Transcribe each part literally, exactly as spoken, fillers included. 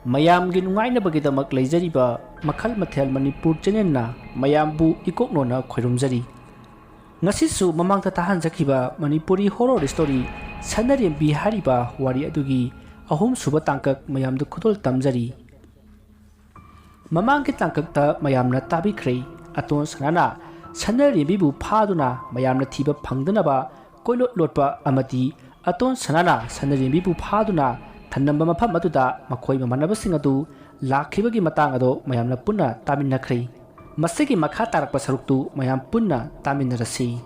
ꯃꯌꯥꯝꯒꯤ ꯅꯨꯡꯉꯥꯏꯅꯕꯒꯤꯗꯃꯛ ꯂꯩꯖꯔꯤꯕ ꯃꯈꯜ ꯃꯊꯦꯜ ꯃꯅꯤꯄꯨꯔ ꯆꯦꯅꯦꯜꯅ ꯃꯌꯥꯝꯕꯨ ꯏꯀꯣꯛꯅꯣꯅ ꯈꯣꯏꯔꯨꯝꯖꯔꯤ꯫ ꯉꯁꯤꯁꯨ ꯃꯃꯥꯡꯗ ꯇꯥꯍꯟꯖꯈꯤꯕ ꯃꯅꯤꯄꯨꯔꯤ ꯍꯣꯔꯣꯔ ꯁ꯭ꯇꯣꯔꯤ ꯁꯅꯔꯦꯝꯕꯤ ꯍꯥꯏꯔꯤꯕ ꯋꯥꯔꯤ ꯑꯗꯨꯒꯤ ꯑꯍꯨꯝꯁꯨꯕ ꯇꯥꯡꯀꯛ ꯃꯌꯥꯝꯗ ꯈꯨꯗꯣꯜ ꯇꯝꯖꯔꯤ꯫ ꯃꯃꯥꯡꯒꯤ ꯇꯥꯡꯀꯛꯇ ꯃꯌꯥꯝꯅ ꯇꯥꯕꯤꯈ꯭ꯔꯦ, ꯑꯇꯣꯟ ꯁꯅꯥꯅ ꯁꯅꯔꯦꯝꯕꯤꯕꯨ ꯐꯥꯗꯨꯅ ꯃꯌꯥꯝꯅ ꯊꯤꯕ ꯐꯪꯗꯅꯕ ꯀꯣꯏꯂꯣꯠ ꯂꯣꯠꯄ ꯑꯃꯗꯤ ꯑꯇꯣꯟ ꯁꯅꯥꯅ ꯁꯅꯔꯦꯝꯕꯤꯕꯨ ꯐꯥꯗꯨꯅ ꯊꯅꯝꯕ ꯃꯐꯝ ꯑꯗꯨꯗ ꯃꯈꯣꯏ ꯃꯃꯥꯟꯅꯕꯁꯤꯡ ꯑꯗꯨ ꯂꯥꯛꯈꯤꯕꯒꯤ ꯃꯇꯥꯡ ꯑꯗꯣ ꯃꯌꯥꯝꯅ ꯄꯨꯟꯅ ꯇꯥꯃꯤꯟꯅꯈ꯭ꯔꯦ꯫ ꯃꯁꯤꯒꯤ ꯃꯈꯥ ꯇꯥꯔꯛꯄ ꯁꯔꯨꯛꯇꯨ ꯃꯌꯥꯝ ꯄꯨꯟꯅ ꯇꯥꯃꯤꯟꯅꯔꯁꯤ꯫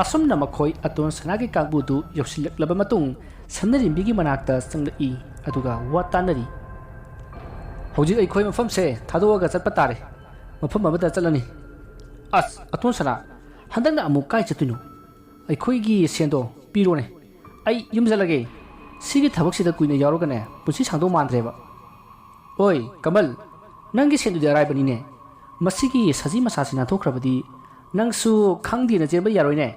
ꯑꯁꯨꯝꯅ ꯃꯈꯣꯏ ꯑꯇꯣꯟ ꯁꯅꯥꯒꯤ ꯀꯥꯡꯕꯨꯗꯨ ꯌꯧꯁꯤꯜꯂꯛꯂꯕ ꯃꯇꯨꯡ ꯁꯅꯔꯦꯝꯕꯤꯒꯤ ꯃꯅꯥꯛꯇ ꯆꯪꯂꯛꯏ, ꯑꯗꯨꯒ ꯋꯥ ꯇꯥꯅꯔꯤ꯫ "ꯍꯧꯖꯤꯛ ꯑꯩꯈꯣꯏ ꯃꯐꯝꯁꯦ ꯊꯥꯗꯣꯛꯑꯒ ꯆꯠꯄ ꯇꯥꯔꯦ꯫ ꯃꯐꯝ ꯑꯃꯗ ꯆꯠꯂꯅꯤ꯫" "ꯑꯁ, ꯑꯇꯣꯟ ꯁꯅꯥ, ꯍꯟꯗꯛꯅ ꯑꯃꯨꯛ ꯀꯥꯏ ꯆꯠꯇꯣꯏꯅꯣ? ꯑꯩꯈꯣꯏꯒꯤ ꯁꯦꯟꯗꯣ ꯄꯤꯔꯣꯅꯦ꯫ ꯑꯩ ꯌꯨꯝ ꯆꯠꯂꯒꯦ꯫ ꯁꯤꯒꯤ ꯊꯕꯛꯁꯤꯗ ꯀꯨꯏꯅ ꯌꯥꯎꯔꯒꯅꯦ, ꯄꯨꯟꯁꯤ ꯁꯥꯡꯗꯧ ꯃꯥꯟꯗ꯭ꯔꯦꯕ꯫" "ꯑꯣꯏ ꯀꯃꯜ, ꯅꯪꯒꯤ ꯁꯦꯟꯗꯨꯗꯤ ꯑꯔꯥꯏꯕꯅꯤꯅꯦ꯫ ꯃꯁꯤꯒꯤ ꯁꯖꯤ ꯃꯁꯥꯁꯤ ꯅꯥꯟꯊꯣꯛꯈ꯭ꯔꯕꯗꯤ ꯅꯪꯁꯨ ꯈꯪꯗꯦꯅ ꯆꯦꯟꯕ ꯌꯥꯔꯣꯏꯅꯦ꯫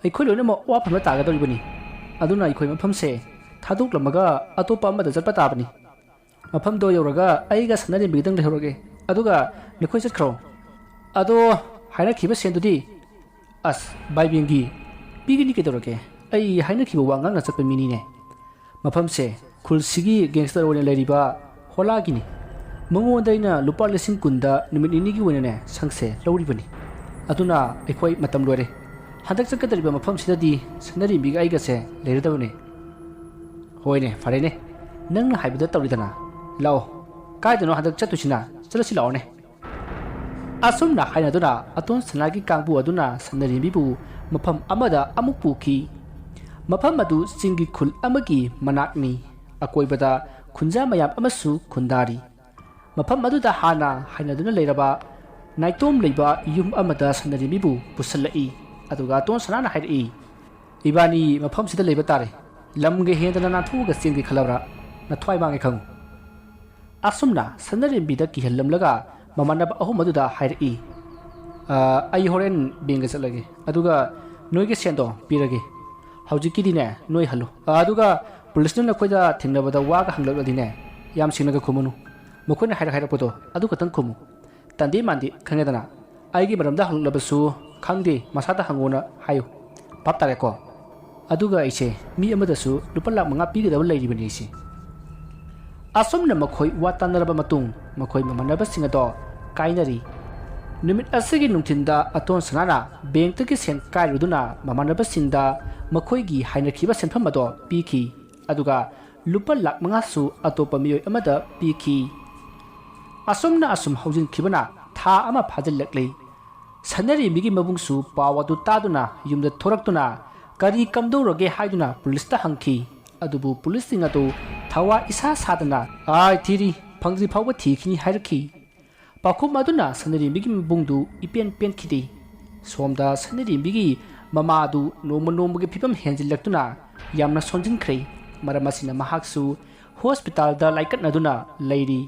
ꯑꯩꯈꯣꯏ ꯂꯣꯏꯅꯃꯛ ꯋꯥꯐꯝꯗ ꯇꯥꯒꯗꯧꯔꯤꯕꯅꯤ꯫ ꯑꯗꯨꯅ ꯑꯩꯈꯣꯏ ꯃꯐꯝꯁꯦ ꯊꯥꯗꯣꯛꯂꯝꯃꯒ ꯑꯇꯣꯞꯄ ꯑꯃꯗ ꯆꯠꯄ ꯇꯥꯕꯅꯤ꯫ ꯃꯐꯝꯗꯣ ꯌꯧꯔꯒ ꯑꯩꯒ ꯁꯅꯔꯦꯝꯕꯤꯒꯗꯪ ꯂꯩꯍꯧꯔꯒꯦ꯫ ꯑꯗꯨꯒ ꯅꯈꯣꯏ ꯆꯠꯈ꯭ꯔꯣ꯫" "ꯑꯗꯣ ꯍꯥꯏꯅꯈꯤꯕ ꯁꯦꯟꯗꯨꯗꯤ?" "ꯑꯁ, ꯚꯥꯏ ꯕꯦꯡꯒꯤ, ꯄꯤꯒꯅꯤ ꯀꯩꯗꯧꯔꯒꯦ? ꯑꯩ ꯍꯥꯏꯅꯈꯤꯕ ꯋꯥ ꯉꯥꯛꯅ ꯆꯠꯄ ꯃꯤꯅꯤꯅꯦ꯫ ꯃꯐꯝꯁꯦ ꯈꯨꯜꯁꯤꯒꯤ ꯒꯦꯡꯁꯇꯔ ꯑꯣꯏꯅ ꯂꯩꯔꯤꯕ ꯍꯣꯂꯥꯒꯤꯅꯤ꯫ ꯃꯉꯣꯟꯗ ꯑꯩꯅ ꯂꯨꯄꯥ ꯂꯤꯁꯤꯡ ꯀꯨꯟꯗ ꯅꯨꯃꯤꯠ ꯅꯤꯅꯤꯒꯤ ꯑꯣꯏꯅꯅꯦ ꯁꯪꯁꯦ ꯂꯧꯔꯤꯕꯅꯤ꯫ ꯑꯗꯨꯅ ꯑꯩꯈꯣꯏ ꯃꯇꯝ ꯂꯣꯏꯔꯦ꯫ ꯍꯟꯗꯛ ꯆꯠꯀꯗꯧꯔꯤꯕ ꯃꯐꯝꯁꯤꯗꯗꯤ ꯁꯅꯔꯦꯝꯕꯤꯒ ꯑꯩꯒꯁꯦ ꯂꯩꯔꯗꯕꯅꯤ꯫" "ꯍꯣꯏꯅꯦ, ꯐꯔꯦꯅꯦ, ꯅꯪꯅ ꯍꯥꯏꯕꯗ ꯇꯧꯔꯤꯗꯅ꯫ ꯂꯥꯛꯑꯣ, ꯀꯥꯏꯗꯅꯣ ꯍꯟꯗꯛ ꯆꯠꯇꯣꯏꯁꯤꯅ? ꯆꯠꯂꯁꯤ ꯂꯥꯛꯑꯣꯅꯦ꯫" ꯑꯁꯨꯝꯅ ꯍꯥꯏꯅꯗꯨꯅ ꯑꯇꯣꯟ ꯁꯅꯥꯒꯤ ꯀꯥꯡꯕꯨ ꯑꯗꯨꯅ ꯁꯅꯔꯦꯝꯕꯤꯕꯨ ꯃꯐꯝ ꯑꯃꯗ ꯑꯃꯨꯛ ꯄꯨꯈꯤ꯫ ꯃꯐꯝ ꯑꯗꯨ ꯆꯤꯡꯒꯤ ꯈꯨꯜ ꯑꯃꯒꯤ ꯃꯅꯥꯛꯅꯤ꯫ ꯑꯀꯣꯏꯕꯗ ꯈꯨꯟꯖꯥ ꯃꯌꯥꯝ ꯑꯃꯁꯨ ꯈꯨꯟꯗꯥꯔꯤ꯫ ꯃꯐꯝ ꯑꯗꯨꯗ ꯍꯥꯟꯅ ꯍꯥꯏꯅꯗꯨꯅ ꯂꯩꯔꯕ ꯅꯥꯏꯇꯣꯝ ꯂꯩꯕ ꯌꯨꯝ ꯑꯃꯗ ꯁꯅꯔꯦꯝꯕꯤꯕꯨ ꯄꯨꯁꯜꯂꯛꯏ꯫ ꯑꯗꯨꯒ ꯑꯇꯣꯟ ꯁꯅꯥꯅ ꯍꯥꯏꯔꯛꯏ, "ꯏꯕꯥꯅꯤ ꯃꯐꯝꯁꯤꯗ ꯂꯩꯕ ꯇꯥꯔꯦ꯫ ꯂꯝꯒ ꯍꯦꯟꯗꯅ ꯅꯥꯟꯊꯣꯛꯑꯒ ꯆꯦꯟꯒꯦ ꯈꯜꯂꯕ꯭ꯔꯥ? ꯅꯊ꯭ꯋꯥꯏ ꯃꯥꯡꯉꯦ ꯈꯪꯉꯨ꯫" ꯑꯁꯨꯝꯅ ꯁꯅꯔꯦꯝꯕꯤꯗ ꯀꯤꯍꯜꯂꯝꯂꯒ ꯃꯃꯥꯟꯅꯕ ꯑꯍꯨꯝ ꯑꯗꯨꯗ ꯍꯥꯏꯔꯛꯏ, "ꯑ, ꯑꯩ ꯍꯣꯔꯦꯟ ꯕꯦꯡꯒ ꯆꯠꯂꯒꯦ, ꯑꯗꯨꯒ ꯅꯣꯏꯒꯤ ꯁꯦꯟꯗꯣ ꯄꯤꯔꯒꯦ꯫ ꯍꯧꯖꯤꯛꯀꯤꯗꯤꯅꯦ, ꯅꯣꯏ ꯍꯜꯂꯨ꯫ ꯑ, ꯑꯗꯨꯒ ꯄꯨꯂꯤꯁꯅ ꯅꯈꯣꯏꯗ ꯊꯦꯡꯅꯕꯗ ꯋꯥꯒ ꯍꯪꯂꯛꯂꯗꯤꯅꯦ, ꯌꯥꯝ ꯁꯦꯡꯅꯒ ꯈꯨꯝꯃꯨꯅꯨ꯫ ꯃꯈꯣꯏꯅ ꯍꯥꯏꯔꯛ ꯍꯥꯏꯔꯛꯄꯗꯣ ꯑꯗꯨ ꯈꯛꯇꯪ ꯈꯨꯝꯃꯨ꯫ ꯇꯟꯗꯦ ꯃꯥꯟꯗꯦ ꯈꯪꯉꯦꯗꯅ꯫ ꯑꯩꯒꯤ ꯃꯔꯝꯗ ꯍꯪꯂꯛꯂꯕꯁꯨ ꯈꯪꯗꯦ, ꯃꯁꯥꯗ ꯍꯪꯉꯣꯅ ꯍꯥꯏꯌꯨ꯫ ꯚꯥꯞ ꯇꯥꯔꯦꯀꯣ? ꯑꯗꯨꯒ ꯑꯩꯁꯦ ꯃꯤ ꯑꯃꯗꯁꯨ ꯂꯨꯄꯥ ꯂꯥꯛ ꯃꯉꯥ ꯄꯤꯒꯗꯕ ꯂꯩꯔꯤꯕꯅꯤ ꯑꯩꯁꯦ꯫ ꯑꯁꯨꯝꯅ ꯃꯈꯣꯏ ꯋꯥ ꯇꯥꯅꯔꯕ ꯃꯇꯨꯡ ꯃꯈꯣꯏ ꯃꯃꯥꯟꯅꯕꯁꯤꯡ ꯑꯗꯣ ꯀꯥꯏꯅꯔꯤ꯫ ꯅꯨꯃꯤꯠ ꯑꯁꯤꯒꯤ ꯅꯨꯡꯊꯤꯟꯗ ꯑꯇꯣꯟ ꯁꯅꯥꯅ ꯕꯦꯡꯛꯇꯒꯤ ꯁꯦꯟ ꯀꯥꯏꯔꯨꯗꯨꯅ ꯃꯃꯥꯟꯅꯕꯁꯤꯡꯗ ꯃꯈꯣꯏꯒꯤ ꯍꯥꯏꯅꯈꯤꯕ ꯁꯦꯟꯐꯝ ꯑꯗꯣ ꯄꯤꯈꯤ꯫ ꯑꯗꯨꯒ ꯂꯨꯄꯥ ꯂꯥꯛ ꯃꯉꯥꯁꯨ ꯑꯇꯣꯞꯄ ꯃꯤꯑꯣꯏ ꯑꯃꯗ ꯄꯤꯈꯤ꯫ ꯑꯁꯨꯝꯅ ꯑꯁꯨꯝ ꯍꯧꯖꯤꯟꯈꯤꯕꯅ ꯊꯥ ꯑꯃ ꯐꯥꯖꯤꯜꯂꯛꯂꯤ꯫ ꯁꯅꯔꯦꯝꯕꯤꯒꯤ ꯃꯕꯨꯡꯁꯨ ꯄꯥꯎ ꯑꯗꯨ ꯇꯥꯗꯨꯅ ꯌꯨꯝꯗ ꯊꯣꯔꯛꯇꯨꯅ ꯀꯔꯤ ꯀꯝꯗꯧꯔꯒꯦ ꯍꯥꯏꯗꯨꯅ ꯄꯨꯂꯤꯁꯇ ꯍꯪꯈꯤ꯫ ꯑꯗꯨꯕꯨ ꯄꯨꯂꯤꯁꯁꯤꯡ ꯑꯗꯨ ꯊꯋꯥ ꯏꯁꯥ ꯁꯥꯗꯅ "ꯑꯥꯏ ꯊꯤꯔꯤ, ꯐꯪꯗ꯭ꯔꯤ ꯐꯥꯎꯕ ꯊꯤꯈꯤꯅꯤ" ꯍꯥꯏꯔꯛꯈꯤ꯫ ꯄꯥꯎꯈꯨꯝ ꯑꯗꯨꯅ ꯁꯅꯔꯦꯝꯕꯤꯒꯤ ꯃꯕꯨꯡꯗꯨ ꯏꯄꯦꯟ ꯄꯦꯟꯈꯤꯗꯦ꯫ ꯁꯣꯝꯗ ꯁꯅꯔꯦꯝꯕꯤꯒꯤ ꯃꯃꯥꯗꯨ ꯅꯣꯡꯃ ꯅꯣꯡꯃꯒꯤ ꯐꯤꯕꯝ ꯍꯦꯟꯖꯤꯜꯂꯛꯇꯨꯅ ꯌꯥꯝꯅ ꯁꯣꯟꯖꯤꯟꯈ꯭ꯔꯦ꯫ ꯃꯔꯝ ꯑꯁꯤꯅ ꯃꯍꯥꯛꯁꯨ ꯍꯣꯁꯄꯤꯇꯥꯜꯗ ꯂꯥꯏꯀꯠꯅꯗꯨꯅ ꯂꯩꯔꯤ꯫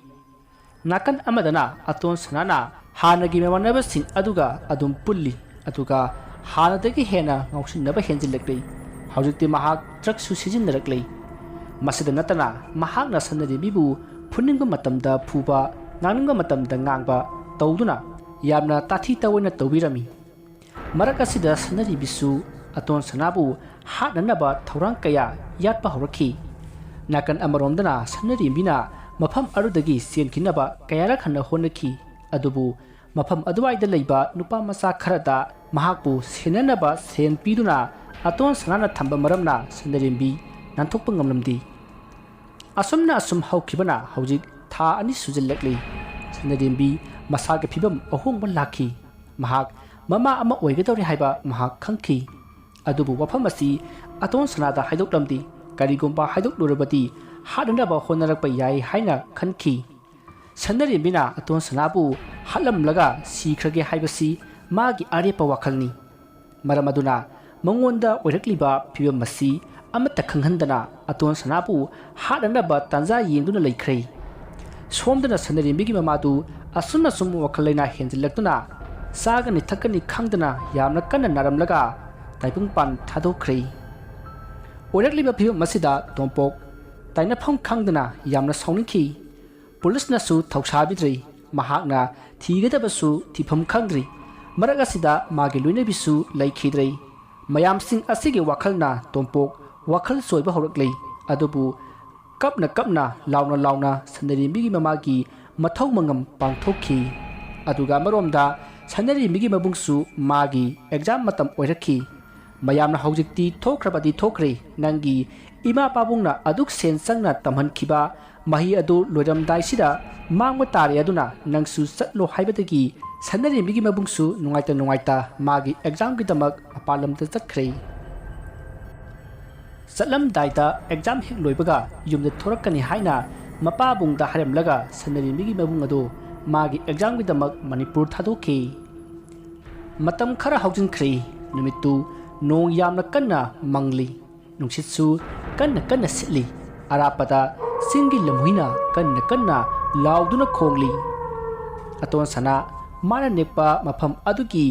ꯅꯥꯀꯟ ꯑꯃꯗꯅ ꯑꯇꯣꯟ ꯁꯅꯥꯅ ꯍꯥꯟꯅꯒꯤ ꯃꯃꯥꯟꯅꯕꯁꯤꯡ ꯑꯗꯨꯒ ꯑꯗꯨꯝ ꯄꯨꯜꯂꯤ꯫ ꯑꯗꯨꯒ ꯍꯥꯟꯅꯗꯒꯤ ꯍꯦꯟꯅ ꯉꯥꯎꯁꯤꯟꯅꯕ ꯍꯦꯟꯖꯤꯜꯂꯛꯂꯤ꯫ ꯍꯧꯖꯤꯛꯇꯤ ꯃꯍꯥꯛ ꯗ꯭ꯔꯒꯁꯨ ꯁꯤꯖꯤꯟꯅꯔꯛꯂꯤ꯫ ꯃꯁꯤꯗ ꯅꯠꯇꯅ ꯃꯍꯥꯛꯅ ꯁꯅꯔꯦꯝꯕꯤꯕꯨ ꯐꯨꯅꯤꯡꯕ ꯃꯇꯝꯗ ꯐꯨꯕ, ꯉꯥꯡꯅꯤꯡꯕ ꯃꯇꯝꯗ ꯉꯥꯡꯕ ꯇꯧꯗꯨꯅ ꯌꯥꯝꯅ ꯇꯥꯊꯤ ꯇꯥꯑꯣꯏꯅ ꯇꯧꯕꯤꯔꯝꯃꯤ꯫ ꯃꯔꯛ ꯑꯁꯤꯗ ꯁꯅꯔꯦꯝꯕꯤꯁꯨ ꯑꯇꯣꯟ ꯁꯅꯥꯕꯨ ꯍꯥꯠꯅꯅꯕ ꯊꯧꯔꯥꯡ ꯀꯌꯥ ꯌꯥꯠꯄ ꯍꯧꯔꯛꯈꯤ꯫ ꯅꯥꯀꯟ ꯑꯃꯔꯣꯝꯗꯅ ꯁꯅꯔꯦꯝꯕꯤꯅ ꯃꯐꯝ ꯑꯗꯨꯗꯒꯤ ꯆꯦꯟꯈꯤꯅꯕ ꯀꯌꯥꯔꯛ ꯍꯟꯅ ꯍꯣꯠꯅꯈꯤ꯫ ꯑꯗꯨꯕꯨ ꯃꯐꯝ ꯑꯗꯨꯋꯥꯏꯗ ꯂꯩꯕ ꯅꯨꯄꯥ ꯃꯆꯥ ꯈꯔꯗ ꯃꯍꯥꯛꯄꯨ ꯁꯦꯟꯅꯅꯕ ꯁꯦꯟ ꯄꯤꯗꯨꯅ ꯑꯇꯣꯟ ꯁꯅꯥꯅ ꯊꯝꯕ ꯃꯔꯝꯅ ꯁꯅꯔꯦꯝꯕꯤ ꯅꯥꯟꯊꯣꯛꯄ ꯉꯝꯂꯝꯗꯦ꯫ ꯑꯁꯨꯝꯅ ꯑꯁꯨꯝ ꯍꯧꯈꯤꯕꯅ ꯍꯧꯖꯤꯛ ꯊꯥ ꯑꯅꯤ ꯁꯨꯖꯤꯜꯂꯛꯂꯤ꯫ ꯁꯅꯔꯦꯝꯕꯤ ꯃꯁꯥꯒꯤ ꯐꯤꯕꯝ ꯑꯍꯣꯡꯕ ꯂꯥꯛꯈꯤ꯫ ꯃꯍꯥꯛ ꯃꯃꯥ ꯑꯃ ꯑꯣꯏꯒꯗꯧꯔꯦ ꯍꯥꯏꯕ ꯃꯍꯥꯛ ꯈꯪꯈꯤ꯫ ꯑꯗꯨꯕꯨ ꯋꯥꯐꯝ ꯑꯁꯤ ꯑꯇꯣꯟ ꯁꯅꯥꯗ ꯍꯥꯏꯗꯣꯛꯂꯝꯗꯦ꯫ ꯀꯔꯤꯒꯨꯝꯕ ꯍꯥꯏꯗꯣꯛꯂꯨꯔꯕꯗꯤ ꯍꯥꯠꯅꯅꯕ ꯍꯣꯠꯅꯔꯛꯄ ꯌꯥꯏ ꯍꯥꯏꯅ ꯈꯟꯈꯤ꯫ ꯁꯅꯔꯦꯝꯕꯤꯅ ꯑꯇꯣꯟ ꯁꯅꯥꯕꯨ ꯍꯥꯠꯂꯝꯂꯒ ꯁꯤꯈ꯭ꯔꯒꯦ ꯍꯥꯏꯕꯁꯤ ꯃꯥꯒꯤ ꯑꯔꯦꯞꯄ ꯋꯥꯈꯜꯅꯤ꯫ ꯃꯔꯝ ꯑꯗꯨꯅ ꯃꯉꯣꯟꯗ ꯑꯣꯏꯔꯛꯂꯤꯕ ꯐꯤꯕꯝ ꯑꯁꯤ ꯑꯃꯠꯇ ꯈꯪꯍꯟꯗꯅ ꯑꯇꯣꯟ ꯁꯅꯥꯕꯨ ꯍꯥꯠꯅꯅꯕ ꯇꯥꯟꯖꯥ ꯌꯦꯡꯗꯨꯅ ꯂꯩꯈ꯭ꯔꯦ꯫ ꯁꯣꯝꯗꯅ ꯁꯅꯔꯦꯝꯕꯤꯒꯤ ꯃꯃꯥꯗꯨ ꯑꯁꯨꯝ ꯑꯁꯨꯝ ꯋꯥꯈꯜ ꯂꯩꯅꯥ ꯍꯦꯟꯖꯤꯜꯂꯛꯇꯨꯅ ꯆꯥꯒꯅꯤ ꯊꯛꯀꯅꯤ ꯈꯪꯗꯅ ꯌꯥꯝꯅ ꯀꯟꯅ ꯅꯥꯔꯝꯂꯒ ꯇꯥꯏꯕꯪꯄꯥꯟ ꯊꯥꯗꯣꯛꯈ꯭ꯔꯦ꯫ ꯑꯣꯏꯔꯛꯂꯤꯕ ꯐꯤꯕꯝ ꯑꯁꯤꯗ ꯇꯣꯝꯄꯣꯛ ꯇꯥꯏꯅꯐꯝ ꯈꯪꯗꯅ ꯌꯥꯝꯅ ꯁꯥꯎꯅꯤꯡꯈꯤ꯫ ꯄꯨꯂꯤꯁꯅꯁꯨ ꯊꯧꯁꯥꯕꯤꯗ꯭ꯔꯤ꯫ ꯃꯍꯥꯛꯅ ꯊꯤꯒꯗꯕꯁꯨ ꯊꯤꯐꯝ ꯈꯪꯗ꯭ꯔꯤ꯫ ꯃꯔꯛ ꯑꯁꯤꯗ ꯃꯥꯒꯤ ꯂꯣꯏꯅꯕꯤꯁꯨ ꯂꯩꯈꯤꯗ꯭ꯔꯦ꯫ ꯃꯌꯥꯝꯁꯤꯡ ꯑꯁꯤꯒꯤ ꯋꯥꯈꯜꯅ ꯇꯣꯝꯄꯣꯛ ꯋꯥꯈꯜ ꯆꯣꯏꯕ ꯍꯧꯔꯛꯂꯦ꯫ ꯑꯗꯨꯕꯨ ꯀꯞꯅ ꯀꯞꯅ, ꯂꯥꯎꯅ ꯂꯥꯎꯅ ꯁꯅꯔꯦꯝꯕꯤꯒꯤ ꯃꯃꯥꯒꯤ ꯃꯊꯧ ꯃꯉꯝ ꯄꯥꯡꯊꯣꯛꯈꯤ꯫ ꯑꯗꯨꯒ ꯑꯃꯔꯣꯝꯗ ꯁꯅꯔꯦꯝꯕꯤꯒꯤ ꯃꯕꯨꯡꯁꯨ ꯃꯥꯒꯤ ꯑꯦꯛꯖꯥꯝ ꯃꯇꯝ ꯑꯣꯏꯔꯛꯈꯤ꯫ ꯃꯌꯥꯝꯅ ꯍꯧꯖꯤꯛꯇꯤ ꯊꯣꯛꯈ꯭ꯔꯕꯗꯤ ꯊꯣꯛꯈ꯭ꯔꯦ, ꯅꯪꯒꯤ ꯏꯃꯥ ꯄꯥꯕꯨꯡꯅ ꯑꯗꯨꯛ ꯁꯦꯟ ꯆꯪꯅ ꯇꯝꯍꯟꯈꯤꯕ ꯃꯍꯩ ꯑꯗꯨ ꯂꯣꯏꯔꯝꯗꯥꯏꯁꯤꯗ ꯃꯥꯡꯕ ꯇꯥꯔꯦ, ꯑꯗꯨꯅ ꯅꯪꯁꯨ ꯆꯠꯂꯣ ꯍꯥꯏꯕꯗꯒꯤ ꯁꯅꯔꯦꯝꯕꯤꯒꯤ ꯃꯕꯨꯡꯁꯨ ꯅꯨꯡꯉꯥꯏꯇ ꯅꯨꯡꯉꯥꯏꯇ ꯃꯥꯒꯤ ꯑꯦꯛꯖꯥꯝꯒꯤꯗꯃꯛ ꯃꯄꯥꯟ ꯂꯝꯗ ꯆꯠꯈ꯭ꯔꯦ꯫ ꯆꯠꯂꯝꯗꯥꯏꯗ ꯑꯦꯛꯖꯥꯝ ꯍꯦꯛ ꯂꯣꯏꯕꯒ ꯌꯨꯝꯗ ꯊꯣꯔꯛꯀꯅꯤ ꯍꯥꯏꯅ ꯃꯄꯥꯕꯨꯡꯗ ꯍꯥꯏꯔꯝꯂꯒ ꯁꯅꯔꯦꯝꯕꯤꯒꯤ ꯃꯕꯨꯡ ꯑꯗꯨ ꯃꯥꯒꯤ ꯑꯦꯛꯖꯥꯝꯒꯤꯗꯃꯛ ꯃꯅꯤꯄꯨꯔ ꯊꯥꯗꯣꯛꯈꯤ꯫ ꯃꯇꯝ ꯈꯔ ꯍꯧꯖꯤꯟꯈ꯭ꯔꯦ꯫ ꯅꯨꯃꯤꯠꯇꯨ ꯅꯣꯡ ꯌꯥꯝꯅ ꯀꯟꯅ ꯃꯪꯂꯤ꯫ ꯅꯨꯡꯁꯤꯠꯁꯨ ꯀꯟꯅ ꯀꯟꯅ ꯁꯤꯠꯂꯤ꯫ ꯑꯔꯥꯞꯄꯗ ꯆꯤꯡꯒꯤ ꯂꯝꯍꯨꯏꯅ ꯀꯟꯅ ꯀꯟꯅ ꯂꯥꯎꯗꯨꯅ ꯈꯣꯡꯂꯤ꯫ ꯑꯇꯣꯟ ꯁꯅꯥ ꯃꯥꯅ ꯅꯦꯛꯄ ꯃꯐꯝ ꯑꯗꯨꯒꯤ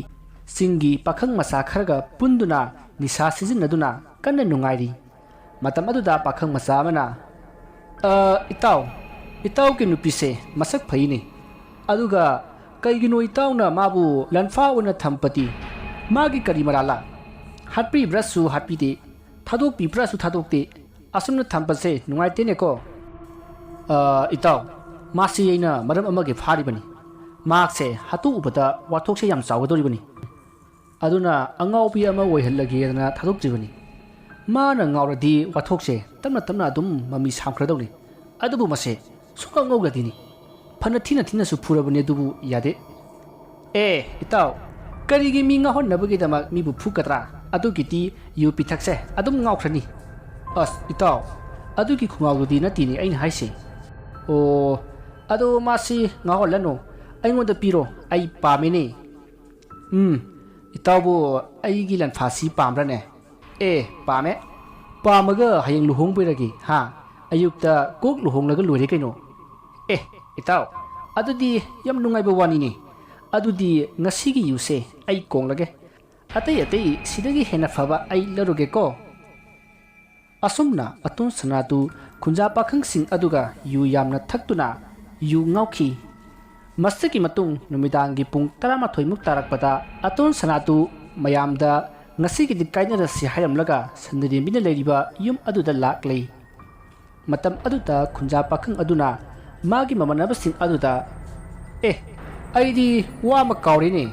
ꯆꯤꯡꯒꯤ ꯄꯥꯈꯪ ꯃꯆꯥ ꯈꯔꯒ ꯄꯨꯟꯗꯨꯅ ꯅꯤꯁꯥ ꯁꯤꯖꯤꯟꯅꯗꯨꯅ ꯀꯟꯅ ꯅꯨꯡꯉꯥꯏꯔꯤ꯫ ꯃꯇꯝ ꯑꯗꯨꯗ ꯄꯥꯈꯪ ꯃꯆꯥ ꯑꯃꯅ, "ꯑ, ꯏꯇꯥꯎ, ꯏꯇꯥꯎꯒꯤ ꯅꯨꯄꯤꯁꯦ ꯃꯁꯛ ꯐꯩꯅꯦ꯫ ꯑꯗꯨꯒ ꯀꯩꯒꯤꯅꯣ ꯏꯇꯥꯎꯅ ꯃꯥꯕꯨ ꯂꯟꯐꯥ ꯑꯣꯏꯅ ꯊꯝꯕꯗꯤ? ꯃꯥꯒꯤ ꯀꯔꯤ ꯃꯔꯥꯜꯂ? ꯍꯥꯠꯄꯤꯕ꯭ꯔꯥꯁꯨ ꯍꯥꯠꯄꯤꯗꯦ, ꯊꯥꯗꯣꯛꯄꯤꯕ꯭ꯔꯥꯁꯨ ꯊꯥꯗꯣꯛꯇꯦ꯫ ꯑꯁꯨꯝꯅ ꯊꯝꯕꯁꯦ ꯅꯨꯡꯉꯥꯏꯇꯦꯅꯦꯀꯣ꯫" "ꯑ, ꯏꯇꯥꯎ, ꯃꯥꯁꯤ ꯑꯩꯅ ꯃꯔꯝ ꯑꯃꯒꯤ ꯐꯥꯔꯤꯕꯅꯤ꯫ ꯃꯍꯥꯛꯁꯦ ꯍꯥꯠꯇꯣꯛꯎꯕꯗ ꯋꯥꯊꯣꯛꯁꯦ ꯌꯥꯝ ꯆꯥꯎꯒꯗꯧꯔꯤꯕꯅꯤ꯫ ꯑꯗꯨꯅ ꯑꯉꯥꯎꯕꯤ ꯑꯃ ꯑꯣꯏꯍꯜꯂꯒꯦꯗꯅ ꯊꯥꯗꯣꯛꯇ꯭ꯔꯤꯕꯅꯤ꯫ ꯃꯥꯅ ꯉꯥꯎꯔꯗꯤ ꯋꯥꯊꯣꯛꯁꯦ ꯇꯞꯅ ꯇꯞꯅ ꯑꯗꯨꯝ ꯃꯃꯤ ꯁꯥꯝꯈ꯭ꯔꯗꯧꯅꯤ꯫ ꯑꯗꯨꯕꯨ ꯃꯁꯦ ꯁꯨꯡꯉꯥꯎ ꯉꯥꯎꯒꯗꯤꯅꯤ꯫ ꯐꯅ ꯊꯤꯅ ꯊꯤꯅꯁꯨ ꯐꯨꯔꯕꯅꯤ, ꯑꯗꯨꯕꯨ ꯌꯥꯗꯦ꯫" "ꯑꯦ, ꯏꯇꯥꯎ, ꯀꯔꯤꯒꯤ ꯃꯤ ꯉꯥꯎꯍꯟꯅꯕꯒꯤꯗꯃꯛ ꯃꯤꯕꯨ ꯐꯨꯒꯗ꯭ꯔꯥ? ꯑꯗꯨꯒꯤꯗꯤ ꯌꯨ ꯄꯤꯊꯛꯁꯦ ꯑꯗꯨꯝ ꯉꯥꯎꯈ꯭ꯔꯅꯤ꯫" "ꯑꯁ, ꯏꯇꯥꯎ, ꯑꯗꯨꯒꯤ ꯈꯣꯡꯒꯥꯎꯗꯨꯗꯤ ꯅꯠꯇꯦꯅꯦ ꯑꯩꯅ ꯍꯥꯏꯁꯦ꯫" "ꯑꯣ, ꯑꯗꯣ ꯃꯥꯁꯤ ꯉꯥꯎꯍꯜꯂꯅꯨ, ꯑꯩꯉꯣꯟꯗ ꯄꯤꯔꯣ, ꯑꯩ ꯄꯥꯝꯃꯦꯅꯦ꯫" "ꯎꯝ, ꯏꯇꯥꯎꯕꯨ ꯑꯩꯒꯤ ꯂꯟꯐꯥꯁꯤ ꯄꯥꯝꯕ꯭ꯔꯅꯦ?" "ꯑꯦ, ꯄꯥꯝꯃꯦ꯫" "ꯄꯥꯝꯃꯒ ꯍꯌꯦꯡ ꯂꯨꯍꯣꯡꯕꯤꯔꯒꯦ, ꯍꯥ? ꯑꯌꯨꯛꯇ ꯀꯣꯛ ꯂꯨꯍꯣꯡꯂꯒ ꯂꯣꯏꯔꯦ ꯀꯩꯅꯣ꯫" "ꯑꯦ, ꯏꯇꯥꯎ, ꯑꯗꯨꯗꯤ ꯌꯥꯝ ꯅꯨꯡꯉꯥꯏꯕ ꯋꯥꯅꯤꯅꯦ꯫ ꯑꯗꯨꯗꯤ ꯉꯁꯤꯒꯤ ꯌꯨꯁꯦ ꯑꯩ ꯀꯣꯡꯂꯒꯦ꯫ ꯑꯇꯩ ꯑꯇꯩ ꯁꯤꯗꯒꯤ ꯍꯦꯟꯅ ꯐꯕ ꯑꯩ ꯂꯧꯔꯒꯦꯀꯣ꯫" ꯑꯁꯨꯝꯅ ꯑꯇꯣꯟ ꯁꯅꯥꯗꯨ ꯈꯨꯟꯖꯥ ꯄꯥꯈꯪꯁꯤꯡ ꯑꯗꯨꯒ ꯌꯨ ꯌꯥꯝꯅ ꯊꯛꯇꯨꯅ ꯌꯨ ꯉꯥꯎꯈꯤ꯫ ꯃꯁꯤꯒꯤ ꯃꯇꯨꯡ ꯅꯨꯃꯤꯗꯥꯡꯒꯤ ꯄꯨꯡ ꯇꯔꯥꯃꯥꯊꯣꯏꯃꯨꯛ ꯇꯥꯔꯛꯄꯗ ꯑꯇꯣꯟ ꯁꯅꯥꯗꯨ ꯃꯌꯥꯝꯗ ꯉꯁꯤꯒꯤꯗꯤ ꯀꯥꯏꯅꯔꯁꯤ ꯍꯥꯏꯔꯝꯂꯒ ꯁꯟꯅꯔꯦꯝꯕꯤꯅ ꯂꯩꯔꯤꯕ ꯌꯨꯝ ꯑꯗꯨꯗ ꯂꯥꯛꯂꯦ꯫ ꯃꯇꯝ ꯑꯗꯨꯗ ꯈꯨꯟꯖꯥ ꯄꯥꯈꯪ ꯑꯗꯨꯅ ꯃꯥꯒꯤ ꯃꯃꯥꯟꯅꯕꯁꯤꯡ ꯑꯗꯨꯗ, "ꯑꯦ, ꯑꯩꯗꯤ ꯋꯥ ꯑꯃ ꯀꯥꯎꯔꯦꯅꯦ꯫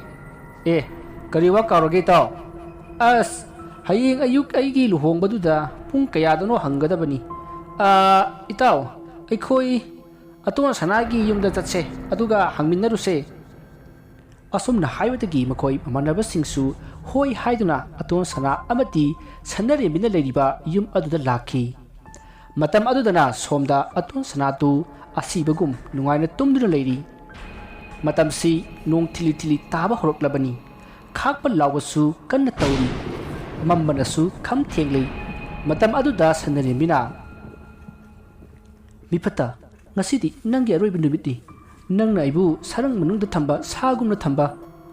ꯑꯦ, ꯀꯔꯤ ꯋꯥ ꯀꯥꯎꯔꯒꯦ ꯏꯇꯥꯎ? ꯑꯁ, ꯍꯌꯦꯡ ꯑꯌꯨꯛ ꯑꯩꯒꯤ ꯂꯨꯍꯣꯡꯕꯗꯨꯗ ꯄꯨꯡ ꯀꯌꯥꯗꯅꯣ ꯍꯪꯒꯗꯕꯅꯤ꯫ ꯑꯥ, ꯏꯇꯥꯎ, ꯑꯩꯈꯣꯏ ꯑꯇꯣꯟ ꯁꯅꯥꯒꯤ ꯌꯨꯝꯗ ꯆꯠꯁꯦ, ꯑꯗꯨꯒ ꯍꯪꯃꯤꯟꯅꯔꯨꯁꯦ"꯫ ꯑꯁꯨꯝꯅ ꯍꯥꯏꯕꯗꯒꯤ ꯃꯈꯣꯏ ꯃꯃꯥꯟꯅꯕꯁꯤꯡꯁꯨ ꯍꯣꯏ ꯍꯥꯏꯗꯨꯅ ꯑꯇꯣꯟ ꯁꯅꯥ ꯑꯃꯗꯤ ꯁꯟꯅꯔꯦꯝꯕꯤꯅ ꯂꯩꯔꯤꯕ ꯌꯨꯝ ꯑꯗꯨꯗ ꯂꯥꯛꯈꯤ꯫ ꯃꯇꯝ ꯑꯗꯨꯗꯅ ꯁꯣꯝꯗ ꯑꯇꯣꯟ ꯁꯅꯥꯗꯨ ꯑꯁꯤꯕꯒꯨꯝ ꯅꯨꯡꯉꯥꯏꯅ ꯇꯨꯝꯗꯨꯅ ꯂꯩꯔꯤ꯫ ꯃꯇꯝꯁꯤ ꯅꯣꯡ ꯊꯤꯂꯤ ꯊꯤꯂꯤ ꯇꯥꯕ ꯍꯧꯔꯛꯂꯕꯅꯤ꯫ ꯈꯥꯛꯄ ꯂꯥꯎꯕꯁꯨ ꯀꯟꯅ ꯇꯧꯔꯤ꯫ ꯃꯝꯕꯅꯁꯨ ꯈꯝ ꯊꯦꯡꯂꯤ꯫ ꯃꯇꯝ ꯑꯗꯨꯗ ꯁꯟꯅꯔꯦꯝꯕꯤꯅ, "ꯃꯤꯐꯠꯇ, ꯉꯁꯤꯗꯤ ꯅꯪꯒꯤ ꯑꯔꯣꯏꯕ ꯅꯨꯃꯤꯠꯅꯤ꯫ ꯅꯪꯅ ꯑꯩꯕꯨ ꯁꯔꯪ ꯃꯅꯨꯡꯗ ꯊꯝꯕ ꯁꯥꯒꯨꯝꯅ ꯊꯝꯕ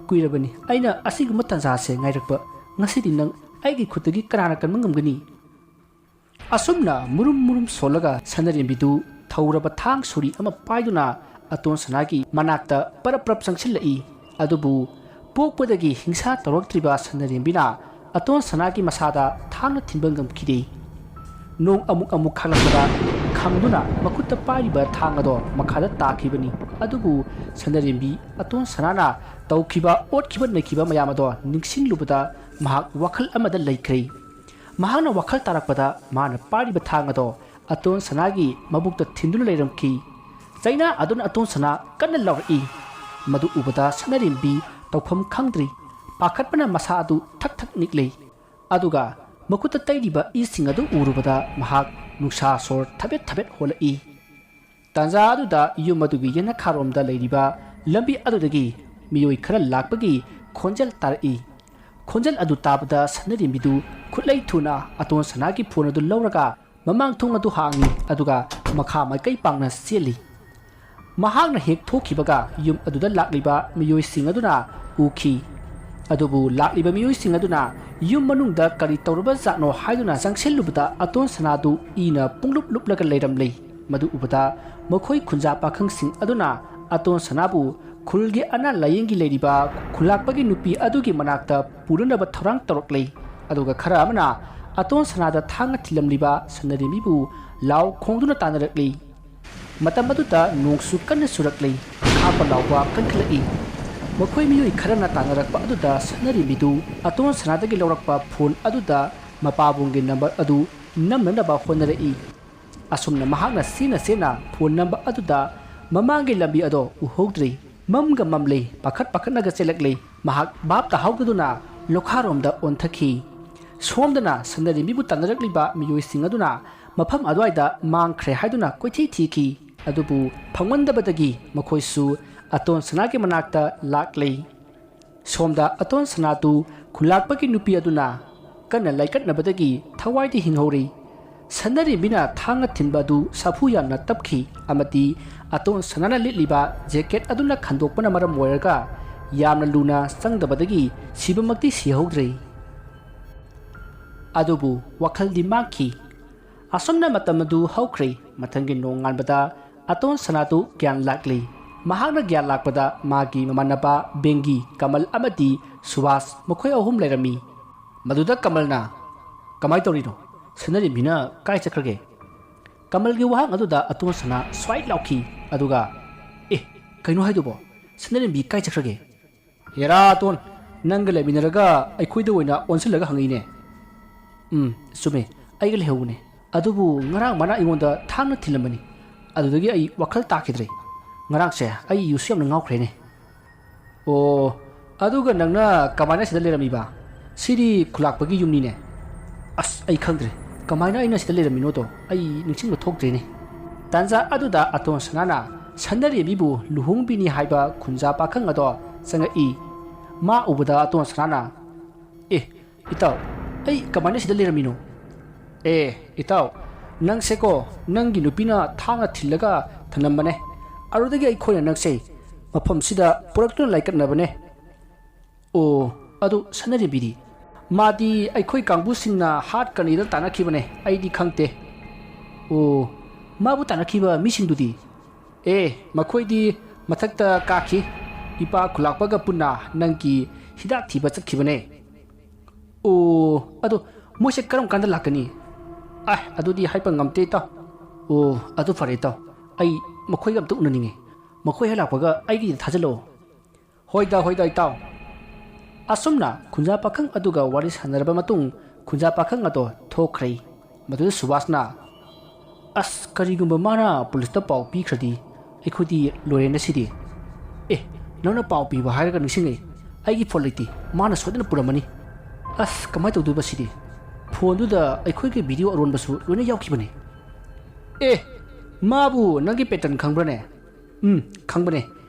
ꯀꯨꯏꯔꯕꯅꯤ꯫ ꯑꯩꯅ ꯑꯁꯤꯒꯨꯝꯕ ꯇꯥꯟꯖꯥꯁꯦ ꯉꯥꯏꯔꯛꯄ꯫ ꯉꯁꯤꯗꯤ ꯅꯪ ꯑꯩꯒꯤ ꯈꯨꯠꯇꯒꯤ ꯀꯅꯥꯅ ꯀꯟꯕ ꯉꯝꯒꯅꯤ?" ꯑꯁꯨꯝꯅ ꯃꯨꯔꯨꯝ ꯃꯨꯔꯨꯝ ꯁꯣꯜꯂꯒ ꯁꯟꯅꯔꯦꯝꯕꯤꯗꯨ ꯊꯧꯔꯕ ꯊꯥꯡ ꯁꯣꯔꯤ ꯑꯃ ꯄꯥꯏꯗꯨꯅ ꯑꯇꯣꯟ ꯁꯅꯥꯒꯤ ꯃꯅꯥꯛꯇ ꯄꯔꯞ ꯄꯔꯞ ꯆꯪꯁꯤꯜꯂꯛꯏ꯫ ꯑꯗꯨꯕꯨ ꯄꯣꯛꯄꯗꯒꯤ ꯍꯤꯡꯁꯥ ꯇꯧꯔꯛꯇ꯭ꯔꯤꯕ ꯁꯟꯅꯔꯦꯝꯕꯤꯅ ꯑꯇꯣꯟ ꯁꯅꯥꯒꯤ ꯃꯁꯥꯗ ꯊꯥꯡꯅ ꯊꯤꯟꯕ ꯉꯝꯈꯤꯗꯦ꯫ ꯅꯣꯡ ꯑꯃꯨꯛ ꯑꯃꯨꯛ ꯈꯥꯛꯂꯛꯄꯗ ꯈꯪꯗꯨꯅ ꯃꯈꯨꯠꯇ ꯄꯥꯏꯔꯤꯕ ꯊꯥꯡ ꯑꯗꯣ ꯃꯈꯥꯗ ꯇꯥꯈꯤꯕꯅꯤ꯫ ꯑꯗꯨꯕꯨ ꯁꯟꯅꯔꯦꯝꯕꯤ ꯑꯇꯣꯟ ꯁꯅꯥꯅ ꯇꯧꯈꯤꯕ ꯑꯣꯠꯈꯤꯕ ꯅꯩꯈꯤꯕ ꯃꯌꯥꯝ ꯑꯗꯣ ꯅꯤꯡꯁꯤꯡꯂꯨꯕꯗ ꯃꯍꯥꯛ ꯋꯥꯈꯜ ꯑꯃꯗ ꯂꯩꯈ꯭ꯔꯦ꯫ ꯃꯍꯥꯛꯅ ꯋꯥꯈꯜ ꯇꯥꯔꯛꯄꯗ ꯃꯥꯅ ꯄꯥꯏꯔꯤꯕ ꯊꯥꯡ ꯑꯗꯣ ꯑꯇꯣꯟ ꯁꯅꯥꯒꯤ ꯃꯕꯨꯛꯇ ꯊꯤꯟꯗꯨꯅ ꯂꯩꯔꯝꯈꯤ꯫ ꯆꯩꯅꯥ ꯑꯗꯨꯅ ꯑꯇꯣꯟ ꯁꯅꯥ ꯀꯟꯅ ꯂꯥꯎꯔꯛꯏ꯫ ꯃꯗꯨ ꯎꯕꯗ ꯁꯅꯔꯦꯝꯕꯤ ꯇꯧꯐꯝ ꯈꯪꯗ꯭ꯔꯤ꯫ ꯄꯥꯈꯠꯄꯅ ꯃꯁꯥ ꯑꯗꯨ ꯊꯛ ꯊꯛ ꯅꯤꯛꯂꯤ꯫ ꯑꯗꯨꯒ ꯃꯈꯨꯠꯇ ꯇꯩꯔꯤꯕ ꯏꯁꯤꯡ ꯑꯗꯨ ꯎꯔꯨꯕꯗ ꯃꯍꯥꯛ ꯅꯨꯡꯁꯥ ꯁꯣꯔ ꯊꯕꯦꯠ ꯊꯕꯦꯠ ꯍꯣꯜꯂꯛꯏ꯫ ꯇꯥꯟꯖꯥ ꯑꯗꯨꯗ ꯌꯨꯝ ꯑꯗꯨꯒꯤ ꯌꯦꯅꯈꯥꯔꯣꯝꯗ ꯂꯩꯔꯤꯕ ꯂꯝꯕꯤ ꯑꯗꯨꯗꯒꯤ ꯃꯤꯑꯣꯏ ꯈꯔ ꯂꯥꯛꯄꯒꯤ ꯈꯣꯟꯖꯦꯜ ꯇꯥꯔꯛꯏ꯫ ꯈꯣꯟꯖꯦꯜ ꯑꯗꯨ ꯇꯥꯕꯗ ꯁꯅꯔꯦꯝꯕꯤꯗꯨ ꯈꯨꯠꯂꯩ ꯊꯨꯅ ꯑꯇꯣꯟ ꯁꯅꯥꯒꯤ ꯐꯣꯟ ꯑꯗꯨ ꯂꯧꯔꯒ ꯃꯃꯥꯡ ꯊꯣꯡ ꯑꯗꯨ ꯍꯥꯡꯏ, ꯑꯗꯨꯒ ꯃꯈꯥ ꯃꯥꯏꯀꯩ ꯄꯥꯡꯅ ꯆꯦꯜꯂꯤ꯫ ꯃꯍꯥꯛꯅ ꯍꯦꯛ ꯊꯣꯛꯈꯤꯕꯒ ꯌꯨꯝ ꯑꯗꯨꯗ ꯂꯥꯛꯂꯤꯕ ꯃꯤꯑꯣꯏꯁꯤꯡ ꯑꯗꯨꯅ ꯎꯈꯤ꯫ ꯑꯗꯨꯕꯨ ꯂꯥꯛꯂꯤꯕ ꯃꯤꯑꯣꯏꯁꯤꯡ ꯑꯗꯨꯅ ꯌꯨꯝ ꯃꯅꯨꯡꯗ ꯀꯔꯤ ꯇꯧꯔꯕꯖꯥꯠꯅꯣ ꯍꯥꯏꯗꯨꯅ ꯆꯪꯁꯤꯜꯂꯨꯕꯗ ꯑꯇꯣꯟ ꯁꯅꯥꯗꯨ ꯏꯅ ꯄꯨꯡꯂꯨꯞ ꯂꯨꯞꯂꯒ ꯂꯩꯔꯝꯂꯦ꯫ ꯃꯗꯨ ꯎꯕꯗ ꯃꯈꯣꯏ ꯈꯨꯟꯖꯥ ꯄꯥꯈꯪꯁꯤꯡ ꯑꯗꯨꯅ ꯑꯇꯣꯟ ꯁꯅꯥꯕꯨ ꯈꯨꯜꯒꯤ ꯑꯅꯥ ꯂꯥꯌꯦꯡꯒꯤ ꯂꯩꯔꯤꯕ ꯈꯨꯂꯥꯛꯄꯒꯤ ꯅꯨꯄꯤ ꯑꯗꯨꯒꯤ ꯃꯅꯥꯛꯇ ꯄꯨꯅꯅꯕ ꯊꯧꯔꯥꯡ ꯇꯧꯔꯛꯂꯦ꯫ ꯑꯗꯨꯒ ꯈꯔ ꯑꯃꯅ ꯑꯇꯣꯟ ꯁꯅꯥꯗ ꯊꯥꯡꯅ ꯊꯤꯜꯂꯝꯂꯤꯕ ꯁꯅꯔꯦꯝꯕꯤꯕꯨ ꯂꯥꯎ ꯈꯣꯡꯗꯨꯅ ꯇꯥꯟꯅꯔꯛꯂꯤ꯫ ꯃꯇꯝ ꯑꯗꯨꯗ ꯅꯣꯡꯁꯨ ꯀꯟꯅ ꯆꯨꯔꯛꯂꯤ꯫ ꯈꯥꯛꯄ ꯂꯥꯎꯕ ꯀꯟꯈꯠꯂꯛꯏ꯫ ꯃꯈꯣꯏ ꯃꯤꯑꯣꯏ ꯈꯔꯅ ꯇꯥꯟꯅꯔꯛꯄ ꯑꯗꯨꯗ ꯁꯅꯔꯦꯝꯕꯤꯗꯨ ꯑꯇꯣꯟ ꯁꯅꯥꯗꯒꯤ ꯂꯧꯔꯛꯄ ꯐꯣꯟ ꯑꯗꯨꯗ ꯃꯄꯥꯕꯨꯡꯒꯤ ꯅꯝꯕꯔ ꯑꯗꯨ ꯅꯝꯅꯅꯕ ꯍꯣꯠꯅꯔꯛꯏ꯫ ꯑꯁꯨꯝꯅ ꯃꯍꯥꯛꯅ ꯆꯦꯟꯅ ꯆꯦꯟꯅ ꯐꯣꯟ ꯅꯝꯕ ꯑꯗꯨꯗ ꯃꯃꯥꯡꯒꯤ ꯂꯝꯕꯤ ꯑꯗꯣ ꯎꯍꯧꯗ꯭ꯔꯦ꯫ ꯃꯝꯒ ꯃꯝꯂꯦ, ꯄꯥꯈꯠ ꯄꯥꯈꯠꯅꯒ ꯆꯦꯜꯂꯛꯂꯦ꯫ ꯃꯍꯥꯛ ꯚꯥꯞ ꯇꯥꯍꯧꯗꯗꯨꯅ ꯂꯣꯈꯥꯔꯣꯝꯗ ꯑꯣꯟꯊꯈꯤ꯫ ꯁꯣꯝꯗꯅ ꯁꯅꯔꯦꯝꯕꯤꯕꯨ ꯇꯥꯟꯅꯔꯛꯂꯤꯕ ꯃꯤꯑꯣꯏꯁꯤꯡ ꯑꯗꯨꯅ ꯃꯐꯝ ꯑꯗꯨꯋꯥꯏꯗ ꯃꯥꯡꯈ꯭ꯔꯦ ꯍꯥꯏꯗꯨꯅ ꯀꯣꯏꯊꯤ ꯊꯤꯈꯤ꯫ ꯑꯗꯨꯕꯨ ꯐꯪꯃꯟꯗꯕꯗꯒꯤ ꯃꯈꯣꯏꯁꯨ ꯑꯇꯣꯟ ꯁꯅꯥꯒꯤ ꯃꯅꯥꯛꯇ ꯂꯥꯛꯂꯦ꯫ ꯁꯣꯝꯗ ꯑꯇꯣꯟ ꯁꯅꯥꯗꯨ ꯈꯨꯂꯥꯛꯄꯒꯤ ꯅꯨꯄꯤ ꯑꯗꯨꯅ ꯀꯟꯅ ꯂꯥꯏꯀꯠꯅꯕꯗꯒꯤ ꯊꯋꯥꯏꯗꯤ ꯍꯤꯡꯍꯧꯔꯤ꯫ ꯁꯅꯔꯦꯝꯕꯤꯅ ꯊꯥꯡꯅ ꯊꯤꯟꯕ ꯑꯗꯨ ꯁꯥꯐꯨ ꯌꯥꯝꯅ ꯇꯞꯈꯤ ꯑꯃꯗꯤ ꯑꯇꯣꯟ ꯁꯅꯥꯅ ꯂꯤꯠꯂꯤꯕ ꯖꯦꯀꯦꯠ ꯑꯗꯨꯅ ꯈꯟꯗꯣꯛꯄꯅ ꯃꯔꯝ ꯑꯣꯏꯔꯒ ꯌꯥꯝꯅ ꯂꯨꯅ ꯆꯪꯗꯕꯗꯒꯤ ꯁꯤꯕꯃꯛꯇꯤ ꯁꯤꯍꯧꯗ꯭ꯔꯦ꯫ ꯑꯗꯨꯕꯨ ꯋꯥꯈꯜꯗꯤ ꯃꯥꯡꯈꯤ꯫ ꯑꯁꯨꯝꯅ ꯃꯇꯝ ꯑꯗꯨ ꯍꯧꯈ꯭ꯔꯦ꯫ ꯃꯊꯪꯒꯤ ꯅꯣꯡꯉꯥꯟꯕꯗ ꯑꯇꯣꯟ ꯁꯅꯥꯗꯨ ꯒ꯭ꯌꯥꯟ ꯂꯥꯛꯂꯤ꯫ ꯃꯍꯥꯛꯅ ꯒ꯭ꯌꯥꯟ ꯂꯥꯛꯄꯗ ꯃꯥꯒꯤ ꯃꯃꯥꯟꯅꯕ ꯕꯦꯡꯒꯤ, ꯀꯃꯜ ꯑꯃꯗꯤ ꯁꯨꯕꯥꯁ ꯃꯈꯣꯏ ꯑꯍꯨꯝ ꯂꯩꯔꯝꯃꯤ꯫ ꯃꯗꯨꯗ ꯀꯃꯜꯅ, "ꯀꯃꯥꯏ ꯇꯧꯔꯤꯅꯣ? ꯁꯅꯔꯦꯝꯕꯤꯅ ꯀꯥꯏ ꯆꯠꯈ꯭ꯔꯒꯦ?" ꯀꯃꯜꯒꯤ ꯋꯥꯍꯪ ꯑꯗꯨꯗ ꯑꯇꯣꯟ ꯁꯅꯥ ꯁ꯭ꯋꯥꯏꯠ ꯂꯥꯎꯈꯤ꯫ ꯑꯗꯨꯒ, "ꯑꯦ, ꯀꯩꯅꯣ ꯍꯥꯏꯗꯨꯕꯣ? ꯁꯅꯔꯦꯝꯕꯤ ꯀꯥꯏ ꯆꯠꯈ꯭ꯔꯒꯦ?" "ꯍꯦꯔꯥ ꯑꯇꯣꯟ, ꯅꯪꯒ ꯂꯩꯃꯤꯟꯅꯔꯒ ꯑꯩꯈꯣꯏꯗ ꯑꯣꯏꯅ ꯑꯣꯟꯁꯤꯜꯂꯒ ꯍꯪꯉꯤꯅꯦ?" "ꯎꯝ, ꯆꯨꯝꯃꯦ, ꯑꯩꯒ ꯂꯩꯍꯧꯕꯅꯦ꯫ ꯑꯗꯨꯕꯨ ꯉꯔꯥꯡ ꯃꯥꯅ ꯑꯩꯉꯣꯟꯗ ꯊꯥꯡꯅ ꯊꯤꯜꯂꯝꯕꯅꯤ꯫ ꯑꯗꯨꯗꯒꯤ ꯑꯩ ꯋꯥꯈꯜ ꯇꯥꯈꯤꯗ꯭ꯔꯦ꯫ ꯉꯔꯥꯡꯁꯦ ꯑꯩ ꯌꯨꯁꯨ ꯌꯥꯝꯅ ꯉꯥꯎꯈ꯭ꯔꯦꯅꯦ꯫" "ꯑꯣ, ꯑꯗꯨꯒ ꯅꯪꯅ ꯀꯃꯥꯏꯅ ꯁꯤꯗ ꯂꯩꯔꯝꯃꯤꯕ? ꯁꯤꯗꯤ ꯈꯨꯂꯥꯛꯄꯒꯤ ꯌꯨꯝꯅꯤꯅꯦ꯫" "ꯑꯁ, ꯑꯩ ꯈꯪꯗ꯭ꯔꯦ꯫ ꯀꯃꯥꯏꯅ ꯑꯩꯅ ꯁꯤꯗ ꯂꯩꯔꯝꯃꯤꯅꯣꯗꯣ ꯑꯩ ꯅꯤꯡꯁꯤꯡꯕ ꯊꯣꯛꯇ꯭ꯔꯦꯅꯦ꯫" ꯇꯥꯟꯖꯥ ꯑꯗꯨꯗ ꯑꯇꯣꯟ ꯁꯅꯥꯅ ꯁꯅꯔꯦꯝꯕꯤꯕꯨ ꯂꯨꯍꯣꯡꯕꯤꯅꯤ ꯍꯥꯏꯕ ꯈꯨꯟꯖꯥ ꯄꯥꯈꯪ ꯑꯗꯣ ꯆꯪꯉꯛꯏ꯫ ꯃꯥ ꯎꯕꯗ ꯑꯇꯣꯟ ꯁꯅꯥꯅ, "ꯑꯦ, ꯏꯇꯥꯎ, ꯑꯩ ꯀꯃꯥꯏꯅ ꯁꯤꯗ ꯂꯩꯔꯝꯃꯤꯅꯣ?" "ꯑꯦ, ꯏꯇꯥꯎ, ꯅꯪꯁꯦꯀꯣ, ꯅꯪꯒꯤ ꯅꯨꯄꯤꯅ ꯊꯥꯡꯅ ꯊꯤꯜꯂꯒ ꯊꯝꯂꯝꯕꯅꯦ꯫ ꯑꯗꯨꯗꯒꯤ ꯑꯩꯈꯣꯏꯅ ꯅꯪꯁꯦ ꯃꯐꯝꯁꯤꯗ ꯄꯨꯔꯛꯇꯨꯅ ꯂꯥꯏꯀꯠꯅꯕꯅꯦ꯫" ꯑꯣ, ꯑꯗꯨ ꯁꯅꯔꯦꯝꯕꯤꯗꯤ? ꯃꯥꯗꯤ ꯑꯩꯈꯣꯏ ꯀꯥꯡꯕꯨꯁꯤꯡꯅ ꯍꯥꯠꯀꯅꯤꯗ ꯇꯥꯟꯅꯈꯤꯕꯅꯦ, ꯑꯩꯗꯤ ꯈꯪꯗꯦ꯫ ꯑꯣ, ꯃꯥꯕꯨ ꯇꯥꯟꯅꯈꯤꯕ ꯃꯤꯁꯤꯡꯗꯨꯗꯤ? ꯑꯦ, ꯃꯈꯣꯏꯗꯤ ꯃꯊꯛꯇ ꯀꯥꯈꯤ꯫ ꯏꯄꯥ ꯈꯨꯂꯥꯛꯄꯒ ꯄꯨꯟꯅ ꯅꯪꯒꯤ ꯍꯤꯗꯥꯛ ꯊꯤꯕ ꯆꯠꯈꯤꯕꯅꯦ꯫ ꯑꯣ, ꯑꯗꯣ ꯃꯣꯏꯁꯦ ꯀꯔꯝ ꯀꯥꯟꯗ ꯂꯥꯛꯀꯅꯤ? ꯑꯦ, ꯑꯗꯨꯗꯤ ꯍꯥꯏꯕ ꯉꯝꯗꯦ, ꯏꯇꯥꯎ꯫ ꯑꯣ, ꯑꯗꯨ ꯐꯔꯦ, ꯏꯇꯥꯎ꯫ ꯑꯩ ꯃꯈꯣꯏꯒ ꯑꯝꯇ ꯎꯅꯅꯤꯡꯉꯤ꯫ ꯃꯈꯣꯏ ꯍꯦꯛ ꯂꯥꯛꯄꯒ ꯑꯩꯒꯤꯗ ꯊꯥꯖꯤꯜꯂꯛꯑꯣ꯫ ꯍꯣꯏꯗ, ꯍꯣꯏꯗ, ꯏꯇꯥꯎ꯫ ꯑꯁꯨꯝꯅ ꯈꯨꯟꯖꯥ ꯄꯥꯈꯪ ꯑꯗꯨꯒ ꯋꯥꯔꯤ ꯁꯥꯟꯅꯔꯕ ꯃꯇꯨꯡ, ꯈꯨꯟꯖꯥ ꯄꯥꯈꯪ ꯑꯗꯣ ꯊꯣꯛꯈ꯭ꯔꯦ꯫ ꯃꯗꯨꯗ ꯁꯨꯕꯥꯁꯅ, "ꯑꯁ, ꯀꯔꯤꯒꯨꯝꯕ ꯃꯥꯅ ꯄꯨꯂꯤꯁꯇ ꯄꯥꯎ ꯄꯤꯈ꯭ꯔꯗꯤ ꯑꯩꯈꯣꯏꯗꯤ ꯂꯣꯏꯔꯦꯅ ꯁꯤꯗꯤ꯫ ꯑꯦ, ꯅꯪꯅ ꯄꯥꯎ ꯄꯤꯕ ꯍꯥꯏꯔꯒ ꯅꯤꯡꯁꯤꯡꯉꯦ, ꯑꯩꯒꯤ ꯐꯣꯟ ꯂꯩꯇꯦ, ꯃꯥꯅ ꯁꯣꯏꯗꯅ ꯄꯨꯔꯝꯃꯅꯤ꯫ ꯑꯁ, ꯀꯃꯥꯏꯅ ꯇꯧꯗꯣꯏꯕ ꯁꯤꯗꯤ? ꯐꯣꯟꯗꯨꯗ ꯑꯩꯈꯣꯏꯒꯤ ꯚꯤꯗꯤꯑꯣ ꯑꯔꯣꯟꯕꯁꯨ ꯂꯣꯏꯅ ꯌꯥꯎꯈꯤꯕꯅꯦ꯫" "ꯑꯦ, ꯃꯥꯕꯨ ꯅꯪꯒꯤ ꯄꯦꯇꯔꯟ ꯈꯪꯕ꯭ꯔꯅꯦ?" "ꯎꯝ, ꯈꯪꯕꯅꯦ꯫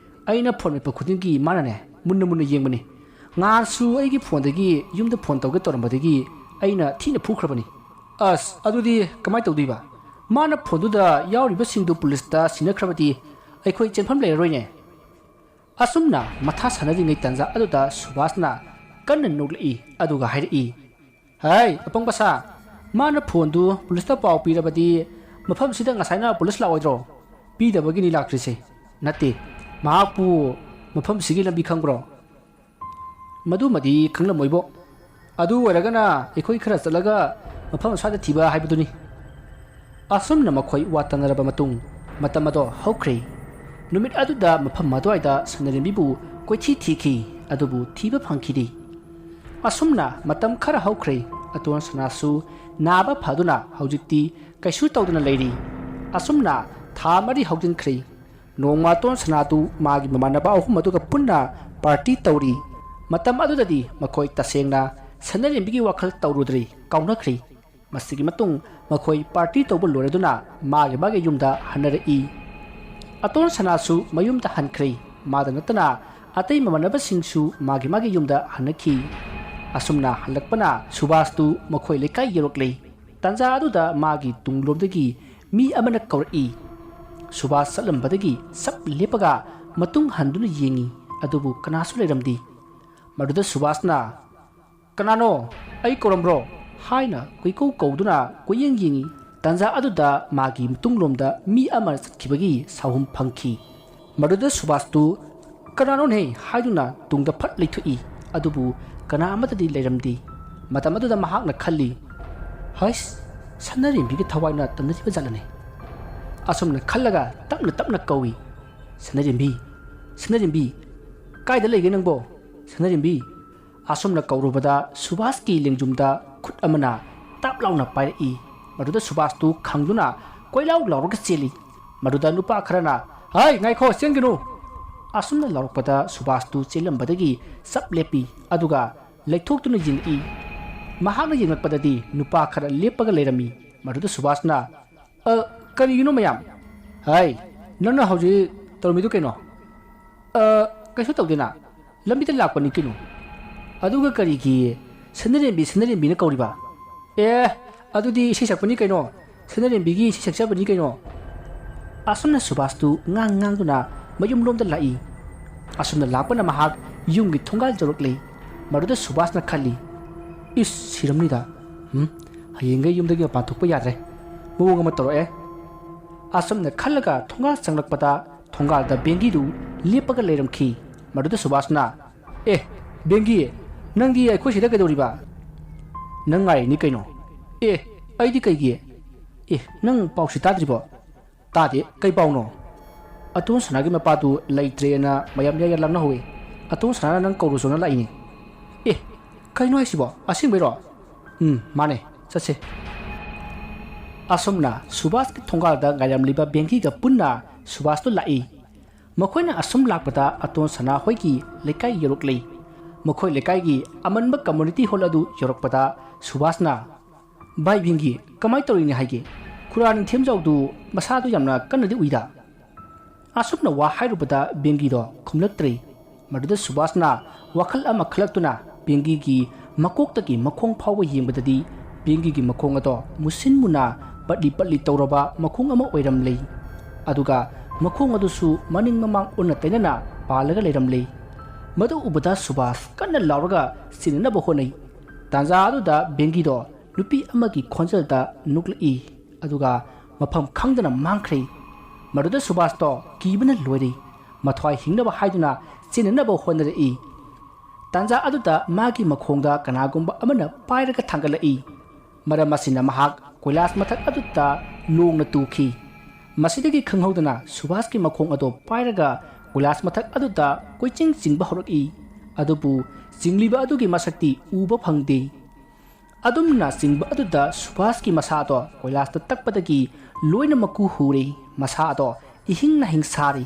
ꯑꯩꯅ ꯐꯣꯟ ꯃꯦꯠꯄ ꯈꯨꯗꯤꯡꯒꯤ ꯃꯥꯅꯅꯦ ꯃꯨꯟꯅ ꯃꯨꯟꯅ ꯌꯦꯡꯕꯅꯤ꯫ ꯉꯍꯥꯟꯁꯨ ꯑꯩꯒꯤ ꯐꯣꯟꯗꯒꯤ ꯌꯨꯝꯗ ꯐꯣꯟ ꯇꯧꯒꯦ ꯇꯧꯔꯝꯕꯗꯒꯤ ꯑꯩꯅ ꯊꯤꯅ ꯐꯨꯈ꯭ꯔꯕꯅꯤ꯫" "ꯑꯁ, ꯑꯗꯨꯗꯤ ꯀꯃꯥꯏꯅ ꯇꯧꯗꯣꯏꯕ? ꯃꯥꯅ ꯐꯣꯟꯗꯨꯗ ꯌꯥꯎꯔꯤꯕꯁꯤꯡꯗꯨ ꯄꯨꯂꯤꯁꯇ ꯁꯤꯟꯅꯈ꯭ꯔꯕꯗꯤ ꯑꯩꯈꯣꯏ ꯆꯦꯟꯐꯝ ꯂꯩꯔꯔꯣꯏꯅꯦ꯫" ꯑꯁꯨꯝꯅ ꯃꯊꯥ ꯁꯥꯟꯅꯔꯤꯉꯩ ꯇꯥꯟꯖꯥ ꯑꯗꯨꯗ ꯁꯨꯕꯥꯁꯅ ꯀꯟꯅ ꯅꯣꯛꯂꯛꯏ, ꯑꯗꯨꯒ ꯍꯥꯏꯔꯛꯏ, "ꯍꯩ, ꯑꯄꯪꯕ ꯁꯥ, ꯃꯥꯅ ꯐꯣꯟꯗꯨ ꯄꯨꯂꯤꯁꯇ ꯄꯥꯎ ꯄꯤꯔꯕꯗꯤ ꯃꯐꯝꯁꯤꯗ ꯉꯁꯥꯏꯅ ꯄꯨꯂꯤꯁ ꯂꯥꯛꯑꯣꯏꯗ꯭ꯔꯣ? ꯄꯤꯗꯕꯒꯤꯅꯤ ꯂꯥꯛꯇ꯭ꯔꯤꯁꯦ꯫ ꯅꯠꯇꯦ, ꯃꯍꯥꯛꯄꯨ ꯃꯐꯝꯁꯤꯒꯤ ꯂꯝꯕꯤ ꯈꯪꯕ꯭ꯔꯣ?" "ꯃꯗꯨꯃꯗꯤ ꯈꯪꯂꯝꯃꯣꯏꯕꯣ꯫ ꯑꯗꯨ ꯑꯣꯏꯔꯒꯅ ꯑꯩꯈꯣꯏ ꯈꯔ ꯆꯠꯂꯒ ꯃꯐꯝ ꯑꯁ꯭ꯋꯥꯏꯗ ꯊꯤꯕ ꯍꯥꯏꯕꯗꯨꯅꯤ꯫" ꯑꯁꯨꯝꯅ ꯃꯈꯣꯏ ꯋꯥ ꯇꯥꯅꯔꯕ ꯃꯇꯨꯡ, ꯃꯇꯝ ꯑꯗꯣ ꯍꯧꯈ꯭ꯔꯦ꯫ ꯅꯨꯃꯤꯠ ꯑꯗꯨꯗ ꯃꯐꯝ ꯑꯗꯨꯋꯥꯏꯗ ꯁꯅꯔꯦꯝꯕꯤꯕꯨ ꯀꯣꯏꯊꯤ ꯊꯤꯈꯤ, ꯑꯗꯨꯕꯨ ꯊꯤꯕ ꯐꯪꯈꯤꯗꯦ꯫ ꯑꯁꯨꯝꯅ ꯃꯇꯝ ꯈꯔ ꯍꯧꯈ꯭ꯔꯦ꯫ ꯑꯇꯣꯟ ꯁꯅꯥꯁꯨ ꯅꯥꯕ ꯐꯗꯨꯅ ꯍꯧꯖꯤꯛꯇꯤ ꯀꯩꯁꯨ ꯇꯧꯗꯅ ꯂꯩꯔꯤ꯫ ꯑꯁꯨꯝꯅ ꯊꯥ ꯃꯔꯤ ꯍꯧꯖꯤꯟꯈ꯭ꯔꯦ꯫ ꯅꯣꯡꯃ ꯑꯇꯣꯟ ꯁꯅꯥꯗꯨ ꯃꯥꯒꯤ ꯃꯃꯥꯟꯅꯕ ꯑꯍꯨꯝ ꯑꯗꯨꯒ ꯄꯨꯟꯅ ꯄꯥꯔꯇꯤ ꯇꯧꯔꯤ꯫ ꯃꯇꯝ ꯑꯗꯨꯗꯗꯤ ꯃꯈꯣꯏ ꯇꯁꯦꯡꯅ ꯁꯅꯔꯦꯝꯕꯤꯒꯤ ꯋꯥꯈꯜ ꯇꯧꯔꯨꯗ꯭ꯔꯤ, ꯀꯥꯎꯅꯈ꯭ꯔꯤ꯫ ꯃꯁꯤꯒꯤ ꯃꯇꯨꯡ ꯃꯈꯣꯏ ꯄꯥꯔꯇꯤ ꯇꯧꯕ ꯂꯣꯏꯔꯗꯨꯅ ꯃꯥꯒꯤ ꯃꯥꯒꯤ ꯌꯨꯝꯗ ꯍꯟꯅꯔꯛꯏ꯫ ꯑꯇꯣꯟ ꯁꯅꯥꯁꯨ ꯃꯌꯨꯝꯗ ꯍꯟꯈ꯭ꯔꯦ꯫ ꯃꯥꯗ ꯅꯠꯇꯅ ꯑꯇꯩ ꯃꯃꯥꯟꯅꯕꯁꯤꯡꯁꯨ ꯃꯥꯒꯤ ꯃꯥꯒꯤ ꯌꯨꯝꯗ ꯍꯟꯅꯈꯤ꯫ ꯑꯁꯨꯝꯅ ꯍꯜꯂꯛꯄꯅ ꯁꯨꯕꯥꯁꯇꯨ ꯃꯈꯣꯏ ꯂꯩꯀꯥꯏ ꯌꯧꯔꯛꯂꯦ꯫ ꯇꯥꯟꯖꯥ ꯑꯗꯨꯗ ꯃꯥꯒꯤ ꯇꯨꯡꯂꯣꯝꯗꯒꯤ ꯃꯤ ꯑꯃꯅ ꯀꯧꯔꯛꯏ꯫ ꯁꯨꯕꯥꯁ ꯆꯠꯂꯝꯕꯗꯒꯤ ꯁꯞ ꯂꯦꯞꯄꯒ ꯃꯇꯨꯡ ꯍꯟꯗꯨꯅ ꯌꯦꯡꯉꯤ, ꯑꯗꯨꯕꯨ ꯀꯅꯥꯁꯨ ꯂꯩꯔꯝꯗꯦ꯫ ꯃꯗꯨꯗ ꯁꯨꯕꯥꯁꯅ, "ꯀꯅꯥꯅꯣ? ꯑꯩ ꯀꯧꯔꯝꯕ꯭ꯔꯣ?" ꯍꯥꯏꯅ ꯀꯣꯏꯀꯧ ꯀꯧꯗꯨꯅ ꯀꯣꯏꯌꯦꯡ ꯌꯦꯡꯉꯤ꯫ ꯇꯥꯟꯖꯥ ꯑꯗꯨꯗ ꯃꯥꯒꯤ ꯃꯇꯨꯡꯂꯣꯝꯗ ꯃꯤ ꯑꯃ ꯆꯠꯈꯤꯕꯒꯤ ꯁꯥꯍꯨꯝ ꯐꯪꯈꯤ꯫ ꯃꯗꯨꯗ ꯁꯨꯕꯥꯁꯇꯨ "ꯀꯅꯥꯅꯣꯅꯦ?" ꯍꯥꯏꯗꯨꯅ ꯇꯨꯡꯗ ꯐꯠ ꯂꯩꯊꯣꯛꯏ꯫ ꯑꯗꯨꯕꯨ ꯀꯅꯥ ꯑꯃꯠꯇꯗꯤ ꯂꯩꯔꯝꯗꯦ꯫ ꯃꯇꯝ ꯑꯗꯨꯗ ꯃꯍꯥꯛꯅ ꯈꯜꯂꯤ, "ꯍꯩꯁ, ꯁꯅꯥꯔꯦꯝꯕꯤꯒꯤ ꯊꯋꯥꯏꯅ ꯇꯝꯅꯔꯤꯕ ꯖꯥꯠꯂꯅꯦ?" ꯑꯁꯨꯝꯅ ꯈꯜꯂꯒ ꯇꯞꯅ ꯇꯞꯅ ꯀꯧꯏ, "ꯁꯅꯥꯔꯦꯝꯕꯤ, ꯁꯅꯥꯔꯦꯝꯕꯤ, ꯀꯥꯏꯗ ꯂꯩꯒꯦ ꯅꯪꯕꯣ? ꯁꯅꯥꯔꯦꯝꯕꯤ!" ꯑꯁꯨꯝꯅ ꯀꯧꯔꯨꯕꯗ ꯁꯨꯕꯥꯁꯀꯤ ꯂꯦꯡꯖꯨꯝꯗ ꯈꯨꯠ ꯑꯃꯅ ꯇꯥꯞ ꯂꯥꯎꯅ ꯄꯥꯏꯔꯛꯏ꯫ ꯃꯗꯨꯗ ꯁꯨꯕꯥꯁꯇꯨ ꯈꯪꯗꯨꯅ ꯀꯣꯏꯂꯥꯎ ꯂꯥꯎꯔꯒ ꯆꯦꯜꯂꯤ꯫ ꯃꯗꯨꯗ ꯅꯨꯄꯥ ꯈꯔꯅ, "ꯍꯥꯏ, ꯉꯥꯏꯈꯣ, ꯆꯦꯟꯒꯅꯨ!" ꯑꯁꯨꯝꯅ ꯂꯥꯎꯔꯛꯄꯗ ꯁꯨꯕꯥꯁꯇꯨ ꯆꯦꯜꯂꯝꯕꯗꯒꯤ ꯆꯞ ꯂꯦꯞꯄꯤ꯫ ꯑꯗꯨꯒ ꯂꯩꯊꯣꯛꯇꯨꯅ ꯌꯦꯡꯂꯛꯏ꯫ ꯃꯍꯥꯛꯅ ꯌꯦꯡꯂꯛꯄꯗꯗꯤ ꯅꯨꯄꯥ ꯈꯔ ꯂꯦꯞꯄꯒ ꯂꯩꯔꯝꯃꯤ꯫ ꯃꯗꯨꯗ ꯁꯨꯕꯥꯁꯅ, "ꯑ, ꯀꯔꯤꯒꯤꯅꯣ ꯃꯌꯥꯝ? ꯍꯥꯏ, ꯅꯪꯅ ꯍꯧꯖꯤꯛ ꯇꯧꯔꯝꯃꯤꯗꯨ ꯀꯩꯅꯣ?" "ꯑ, ꯀꯩꯁꯨ ꯇꯧꯗꯦꯅ, ꯂꯝꯕꯤꯗ ꯂꯥꯛꯄꯅꯤ ꯀꯩꯅꯣ꯫ ꯑꯗꯨꯒ ꯀꯔꯤꯒꯤ ꯁꯅꯔꯦꯝꯕꯤ, ꯁꯅꯔꯦꯝꯕꯤꯅ ꯀꯧꯔꯤꯕ? ꯑꯦ, ꯑꯗꯨꯗꯤ ꯏꯁꯩ ꯁꯛꯄꯅꯤ ꯀꯩꯅꯣ, ꯁꯅꯔꯦꯝꯕꯤꯒꯤ ꯏꯁꯩ ꯁꯛꯆꯕꯅꯤ ꯀꯩꯅꯣ꯫" ꯑꯁꯨꯝꯅ ꯁꯨꯕꯥꯁꯇꯨ ꯉꯥꯡ ꯉꯥꯡꯗꯨꯅ ꯃꯌꯨꯝꯂꯣꯝꯗ ꯂꯥꯛꯏ꯫ ꯑꯁꯨꯝꯅ ꯂꯥꯛꯄꯅ ꯃꯍꯥꯛ ꯌꯨꯝꯒꯤ ꯊꯣꯡꯒꯥꯜ ꯌꯧꯔꯛꯂꯦ꯫ ꯃꯗꯨꯗ ꯁꯨꯕꯥꯁꯅ ꯈꯜꯂꯤ, "ꯏꯁ, ꯁꯤꯔꯝꯅꯤꯗ꯫ ꯎꯝ, ꯍꯌꯦꯡꯒꯩ ꯌꯨꯝꯗꯒꯤ ꯃꯄꯥꯟ ꯊꯣꯛꯄ ꯌꯥꯗ꯭ꯔꯦ꯫ ꯃꯑꯣꯡ ꯑꯃ ꯇꯧꯔꯛꯑꯦ꯫" ꯑꯁꯨꯝꯅ ꯈꯜꯂꯒ ꯊꯣꯡꯒꯥꯜ ꯆꯪꯂꯛꯄꯗ ꯊꯣꯡꯒꯥꯜꯗ ꯕꯦꯡꯒꯤꯗꯨ ꯂꯦꯞꯄꯒ ꯂꯩꯔꯝꯈꯤ꯫ ꯃꯗꯨꯗ ꯁꯨꯕꯥꯁꯅ, "ꯑꯦ, ꯕꯦꯡꯒꯤ, ꯅꯪꯗꯤ ꯑꯩꯈꯣꯏ ꯁꯤꯗ ꯀꯩꯗꯧꯔꯤꯕ?" "ꯅꯪ ꯉꯥꯏꯔꯤꯅꯤ ꯀꯩꯅꯣ꯫" "ꯑꯦ, ꯑꯩꯗꯤ ꯀꯩꯒꯤ?" "ꯑꯦ, ꯅꯪ ꯄꯥꯎꯁꯤ ꯇꯥꯗ꯭ꯔꯤꯕꯣ?" "ꯇꯥꯗꯦ, ꯀꯩ ꯄꯥꯎꯅꯣ?" "ꯑꯇꯣꯟ ꯁꯅꯥꯒꯤ ꯃꯄꯥꯗꯨ ꯂꯩꯇ꯭ꯔꯦꯅ ꯃꯌꯥꯝ ꯌꯥꯏꯌꯥ ꯂꯥꯡꯅꯍꯧꯋꯤ꯫ ꯑꯇꯣꯟ ꯁꯅꯥꯅ ꯅꯪ ꯀꯧꯔꯨꯁꯣꯅ ꯂꯥꯛꯏꯅꯦ꯫" "ꯑꯦ, ꯀꯩꯅꯣ ꯍꯥꯏꯁꯤꯕꯣ? ꯑꯁꯦꯡꯕꯩꯔꯣ?" "ꯎꯝ, ꯃꯥꯅꯦ, ꯆꯠꯁꯦ꯫" ꯑꯁꯨꯝꯅ ꯁꯨꯕꯥꯁꯀꯤ ꯊꯣꯡꯒꯥꯜꯗ ꯉꯥꯏꯔꯝꯂꯤꯕ ꯕꯦꯡꯒꯤꯒ ꯄꯨꯟꯅ ꯁꯨꯕꯥꯁꯇꯨ ꯂꯥꯛꯏ꯫ ꯃꯈꯣꯏꯅ ꯑꯁꯨꯝ ꯂꯥꯛꯄꯗ ꯑꯇꯣꯟ ꯁꯅꯥ ꯍꯣꯏꯒꯤ ꯂꯩꯀꯥꯏ ꯌꯧꯔꯛꯂꯦ꯫ ꯃꯈꯣꯏ ꯂꯩꯀꯥꯏꯒꯤ ꯑꯃꯟꯕ ꯀꯝꯃ꯭ꯌꯨꯅꯤꯇꯤ ꯍꯣꯜ ꯑꯗꯨ ꯌꯧꯔꯛꯄꯗ ꯁꯨꯕꯥꯁꯅ, "ꯚꯥꯏ ꯕꯦꯡꯒꯤ, ꯀꯃꯥꯏ ꯇꯧꯔꯤꯅꯤ ꯍꯥꯏꯒꯦ? ꯈꯨꯔꯥ ꯅꯤꯡꯊꯦꯝꯖꯥꯎꯗꯨ ꯃꯁꯥꯗꯨ ꯌꯥꯝꯅ ꯀꯟꯅꯗꯤ ꯎꯏꯗ?" ꯑꯁꯨꯝꯅ ꯋꯥ ꯍꯥꯏꯔꯨꯕꯗ ꯕꯦꯡꯒꯤꯗꯣ ꯈꯨꯝꯂꯛꯇ꯭ꯔꯦ꯫ ꯃꯗꯨꯗ ꯁꯨꯕꯥꯁꯅ ꯋꯥꯈꯜ ꯑꯃ ꯈꯜꯂꯛꯇꯨꯅ ꯕꯦꯡꯒꯤꯒꯤ ꯃꯀꯣꯛꯇꯒꯤ ꯃꯈꯣꯡ ꯐꯥꯎꯕ ꯌꯦꯡꯕꯗꯗꯤ ꯕꯦꯡꯒꯤꯒꯤ ꯃꯈꯣꯡ ꯑꯗꯣ ꯃꯨꯁꯤꯟ ꯃꯨꯅ ꯄꯠꯂꯤ ꯄꯠꯂꯤ ꯇꯧꯔꯕ ꯃꯈꯣꯡ ꯑꯃ ꯑꯣꯏꯔꯝꯂꯦ꯫ ꯑꯗꯨꯒ ꯃꯈꯣꯡ ꯑꯗꯨꯁꯨ ꯃꯅꯤꯡ ꯃꯃꯥꯡ ꯑꯣꯟꯅ ꯇꯩꯅꯅ ꯄꯥꯜꯂꯒ ꯂꯩꯔꯝꯂꯦ꯫ ꯃꯗꯨ ꯎꯕꯗ ꯁꯨꯕꯥꯁ ꯀꯟꯅ ꯂꯥꯎꯔꯒ ꯆꯦꯟꯅꯅꯕ ꯍꯣꯠꯅꯩ꯫ ꯇꯥꯟꯖꯥ ꯑꯗꯨꯗ ꯕꯦꯡꯒꯤꯗꯣ ꯅꯨꯄꯤ ꯑꯃꯒꯤ ꯈꯣꯟꯖꯦꯜꯗ ꯅꯣꯛꯂꯛꯏ, ꯑꯗꯨꯒ ꯃꯐꯝ ꯈꯪꯗꯅ ꯃꯥꯡꯈ꯭ꯔꯦ꯫ ꯃꯗꯨꯗ ꯁꯨꯕꯥꯁꯇꯣ ꯀꯤꯕꯅ ꯂꯣꯏꯔꯦ꯫ ꯃꯊ꯭ꯋꯥꯏ ꯍꯤꯡꯅꯕ ꯍꯥꯏꯗꯨꯅ ꯆꯦꯟꯅꯅꯕ ꯍꯣꯠꯅꯔꯛꯏ꯫ ꯇꯥꯟꯖꯥ ꯑꯗꯨꯗ ꯃꯥꯒꯤ ꯃꯈꯣꯡꯗ ꯀꯅꯥꯒꯨꯝꯕ ꯑꯃꯅ ꯄꯥꯏꯔꯒ ꯊꯥꯡꯒꯠꯂꯛꯏ꯫ ꯃꯔꯝ ꯑꯁꯤꯅ ꯃꯍꯥꯛ ꯀꯣꯏꯂꯥꯁ ꯃꯊꯛ ꯑꯗꯨꯗ ꯂꯣꯡꯅ ꯇꯨꯈꯤ꯫ ꯃꯁꯤꯗꯒꯤ ꯈꯪꯍꯧꯗꯅ ꯁꯨꯕꯥꯁꯀꯤ ꯃꯈꯣꯡ ꯑꯗꯨ ꯄꯥꯏꯔꯒ ꯀꯣꯏꯂꯥꯁ ꯃꯊꯛ ꯑꯗꯨꯗ ꯀꯣꯏꯆꯤꯡ ꯆꯤꯡꯕ ꯍꯧꯔꯛꯏ꯫ ꯑꯗꯨꯕꯨ ꯆꯤꯡꯂꯤꯕ ꯑꯗꯨꯒꯤ ꯃꯁꯛꯇꯤ ꯎꯕ ꯐꯪꯗꯦ꯫ ꯑꯗꯨꯝꯅ ꯆꯤꯡꯕ ꯑꯗꯨꯗ ꯁꯨꯕꯥꯁꯀꯤ ꯃꯁꯥꯗꯣ ꯀꯣꯏꯂꯥꯁꯇ ꯇꯛꯄꯗꯒꯤ ꯂꯣꯏꯅ ꯃꯀꯨ ꯍꯨꯔꯦ꯫ ꯃꯁꯥ ꯑꯗꯣ ꯏꯍꯤꯡ ꯅꯥꯍꯤꯡ ꯁꯥꯔꯤ꯫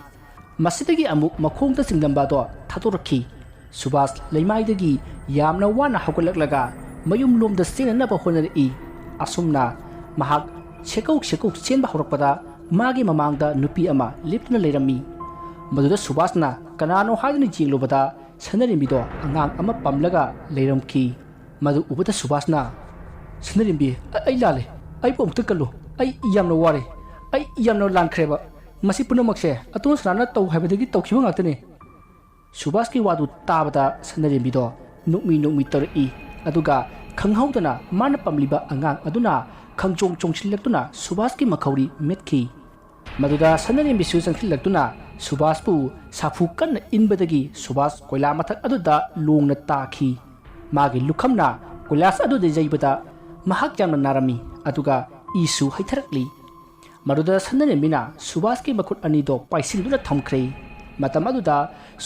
ꯃꯁꯤꯗꯒꯤ ꯑꯃꯨꯛ ꯃꯈꯣꯡꯗ ꯆꯤꯡꯂꯝꯕ ꯑꯗꯣ ꯊꯥꯗꯣꯔꯛꯈꯤ꯫ ꯁꯨꯕꯥꯁ ꯂꯩꯃꯥꯏꯗꯒꯤ ꯌꯥꯝꯅ ꯋꯥꯅ ꯍꯧꯒꯠꯂꯛꯂꯒ ꯃꯌꯨꯝꯂꯣꯝꯗ ꯆꯦꯟꯅꯅꯕ ꯍꯣꯠꯅꯔꯛꯏ꯫ ꯑꯁꯨꯝꯅ ꯃꯍꯥꯛ ꯁꯦꯀꯧ ꯁꯦꯀꯧ ꯆꯦꯟꯕ ꯍꯧꯔꯛꯄꯗ ꯃꯥꯒꯤ ꯃꯃꯥꯡꯗ ꯅꯨꯄꯤ ꯑꯃ ꯂꯦꯞꯇꯨꯅ ꯂꯩꯔꯝꯃꯤ꯫ ꯃꯗꯨꯗ ꯁꯨꯕꯥꯁꯅ ꯀꯅꯥꯅꯣ ꯍꯥꯏꯗꯨꯅ ꯌꯦꯡꯂꯨꯕꯗ ꯁꯅꯔꯦꯝꯕꯤꯗꯣ ꯑꯉꯥꯡ ꯑꯃ ꯄꯝꯂꯒ ꯂꯩꯔꯝꯈꯤ꯫ ꯃꯗꯨ ꯎꯕꯗ ꯁꯨꯕꯥꯁꯅ, "ꯁꯅꯔꯦꯝꯕꯤ, ꯑ-, ꯑꯩ ꯂꯥꯜꯂꯦ꯫ ꯑꯩꯕꯨ ꯑꯃꯨꯛꯇ ꯀꯜꯂꯨ꯫ ꯑꯩ ꯌꯥꯝꯅ ꯋꯥꯔꯦ꯫ ꯑꯩ ꯌꯥꯝꯅ ꯂꯥꯟꯈ꯭ꯔꯦꯕ꯫ ꯃꯁꯤ ꯄꯨꯝꯅꯃꯛꯁꯦ ꯑꯇꯣꯟ ꯁꯅꯥꯅ ꯇꯧ ꯍꯥꯏꯕꯗꯒꯤ ꯇꯧꯈꯤꯕ ꯉꯥꯛꯇꯅꯤ꯫" ꯁꯨꯕꯥꯁꯀꯤ ꯋꯥꯗꯨ ꯇꯥꯕꯗ ꯁꯅꯔꯦꯝꯕꯤꯗꯣ ꯅꯣꯛꯃꯤ ꯅꯣꯛꯃꯤ ꯇꯧꯔꯛꯏ꯫ ꯑꯗꯨꯒ ꯈꯪꯍꯧꯗꯅ ꯃꯥꯅ ꯄꯝꯂꯤꯕ ꯑꯉꯥꯡ ꯑꯗꯨꯅ ꯈꯪꯆꯣꯡ ꯆꯣꯡꯁꯤꯜꯂꯛꯇꯨꯅ ꯁꯨꯕꯥꯁꯀꯤ ꯃꯈꯧꯔꯤ ꯃꯦꯠꯈꯤ꯫ ꯃꯗꯨꯗ ꯁꯅꯔꯦꯝꯕꯤꯁꯨ ꯆꯪꯁꯤꯜꯂꯛꯇꯨꯅ ꯁꯨꯕꯥꯁꯄꯨ ꯁꯥꯐꯨ ꯀꯟꯅ ꯏꯟꯕꯗꯒꯤ ꯁꯨꯕꯥꯁ ꯀꯣꯏꯂꯥ ꯃꯊꯛ ꯑꯗꯨꯗ ꯂꯣꯡꯅ ꯇꯥꯈꯤ꯫ ꯃꯥꯒꯤ ꯂꯨꯈꯝꯅ ꯀꯣꯏꯂꯥꯁ ꯑꯗꯨꯗ ꯌꯩꯕꯗ ꯃꯍꯥꯛ ꯌꯥꯝꯅ ꯅꯥꯔꯝꯃꯤ, ꯑꯗꯨꯒ ꯏꯁꯨ ꯍꯩꯊꯔꯛꯂꯤ꯫ ꯃꯗꯨꯗ ꯁꯅꯔꯦꯝꯕꯤꯅ ꯁꯨꯕꯥꯁꯀꯤ ꯃꯈꯨꯠ ꯑꯅꯤꯗꯣ ꯄꯥꯏꯁꯤꯟꯗꯨꯅ ꯊꯝꯈ꯭ꯔꯦ꯫ ꯃꯇꯝ ꯑꯗꯨꯗ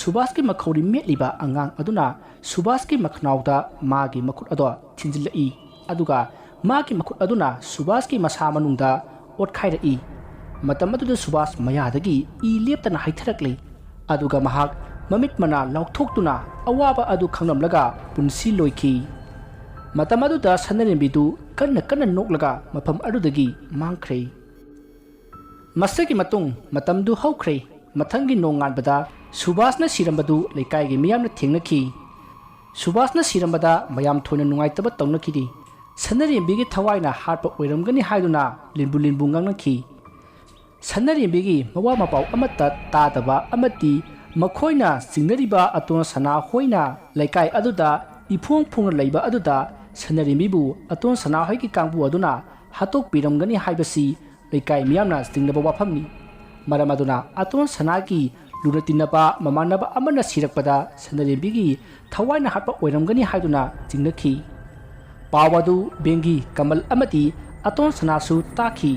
ꯁꯨꯕꯥꯁꯀꯤ ꯃꯈꯧꯔꯤ ꯃꯦꯠꯂꯤꯕ ꯑꯉꯥꯡ ꯑꯗꯨꯅ ꯁꯨꯕꯥꯁꯀꯤ ꯃꯈꯅꯥꯎꯗ ꯃꯥꯒꯤ ꯃꯈꯨꯠ ꯑꯗꯣ ꯊꯤꯟꯖꯤꯜꯂꯛꯏ, ꯑꯗꯨꯒ ꯃꯥꯒꯤ ꯃꯈꯨꯠ ꯑꯗꯨꯅ ꯁꯨꯕꯥꯁꯀꯤ ꯃꯁꯥ ꯃꯅꯨꯡꯗ ꯑꯣꯠꯈꯥꯏꯔꯛꯏ꯫ ꯃꯇꯝ ꯑꯗꯨꯗ ꯁꯨꯕꯥꯁ ꯃꯌꯥꯗꯒꯤ ꯏ ꯂꯦꯞꯇꯅ ꯍꯩꯊꯔꯛꯂꯤ, ꯑꯗꯨꯒ ꯃꯍꯥꯛ ꯃꯃꯤꯠ ꯃꯅꯥ ꯂꯥꯎꯊꯣꯛꯇꯨꯅ ꯑꯋꯥꯕ ꯑꯗꯨ ꯈꯪꯂꯝꯂꯒ ꯄꯨꯟꯁꯤ ꯂꯣꯏꯈꯤ꯫ ꯃꯇꯝ ꯑꯗꯨꯗ ꯁꯅꯔꯦꯝꯕꯤꯗꯨ ꯀꯟꯅ ꯀꯟꯅ ꯅꯣꯛꯂꯒ ꯃꯐꯝ ꯑꯗꯨꯗꯒꯤ ꯃꯥꯡꯈ꯭ꯔꯦ꯫ ꯃꯁꯤꯒꯤ ꯃꯇꯨꯡ ꯃꯇꯝꯗꯨ ꯍꯧꯈ꯭ꯔꯦ꯫ ꯃꯊꯪꯒꯤ ꯅꯣꯡꯉꯥꯟꯕꯗ ꯁꯨꯕꯥꯁꯅ ꯁꯤꯔꯝꯕꯗꯨ ꯂꯩꯀꯥꯏꯒꯤ ꯃꯤꯌꯥꯝꯅ ꯊꯦꯡꯅꯈꯤ꯫ ꯁꯨꯕꯥꯁꯅ ꯁꯤꯔꯝꯕꯗ ꯃꯌꯥꯝ ꯊꯣꯏꯅ ꯅꯨꯡꯉꯥꯏꯇꯕ ꯇꯧꯅꯈꯤꯗꯦ꯫ ꯁꯅꯔꯦꯝꯕꯤꯒꯤ ꯊꯋꯥꯏꯅ ꯍꯥꯠꯄ ꯑꯣꯏꯔꯝꯒꯅꯤ ꯍꯥꯏꯗꯨꯅ ꯂꯤꯟꯕꯨ ꯂꯤꯟꯕꯨ ꯉꯥꯡꯅꯈꯤ꯫ ꯁꯅꯔꯦꯝꯕꯤꯒꯤ ꯃꯋꯥ ꯃꯄꯥꯎ ꯑꯃꯠꯇ ꯇꯥꯗꯕ ꯑꯃꯗꯤ ꯃꯈꯣꯏꯅ ꯆꯤꯡꯅꯔꯤꯕ ꯑꯇꯣꯟ ꯁꯅꯥ ꯍꯣꯏꯅ ꯂꯩꯀꯥꯏ ꯑꯗꯨꯗ ꯏꯐꯣꯡ ꯐꯣꯡꯅ ꯂꯩꯕ ꯑꯗꯨꯗ ꯁꯅꯔꯦꯝꯕꯤꯕꯨ ꯑꯇꯣꯟ ꯁꯅꯥ ꯍꯣꯏꯒꯤ ꯀꯥꯡꯕꯨ ꯑꯗꯨꯅ ꯍꯥꯠꯇꯣꯛꯄꯤꯔꯝꯒꯅꯤ ꯍꯥꯏꯕꯁꯤ ꯂꯩꯀꯥꯏ ꯃꯤꯌꯥꯝꯅ ꯆꯤꯡꯅꯕ ꯋꯥꯐꯝꯅꯤ꯫ ꯃꯔꯝ ꯑꯗꯨꯅ ꯑꯇꯣꯟ ꯁꯅꯥꯒꯤ ꯂꯨꯅ ꯇꯤꯟꯅꯕ ꯃꯃꯥꯟꯅꯕ ꯑꯃꯅ ꯁꯤꯔꯛꯄꯗ ꯁꯅꯔꯦꯝꯕꯤꯒꯤ ꯊꯋꯥꯏꯅ ꯍꯥꯠꯄ ꯑꯣꯏꯔꯝꯒꯅꯤ ꯍꯥꯏꯗꯨꯅ ꯆꯤꯡꯅꯈꯤ꯫ ꯄꯥꯎ ꯑꯗꯨ ꯕꯦꯡꯒꯤ ꯀꯃꯜ ꯑꯃꯗꯤ ꯑꯇꯣꯟ ꯁꯅꯥꯁꯨ ꯇꯥꯈꯤ꯫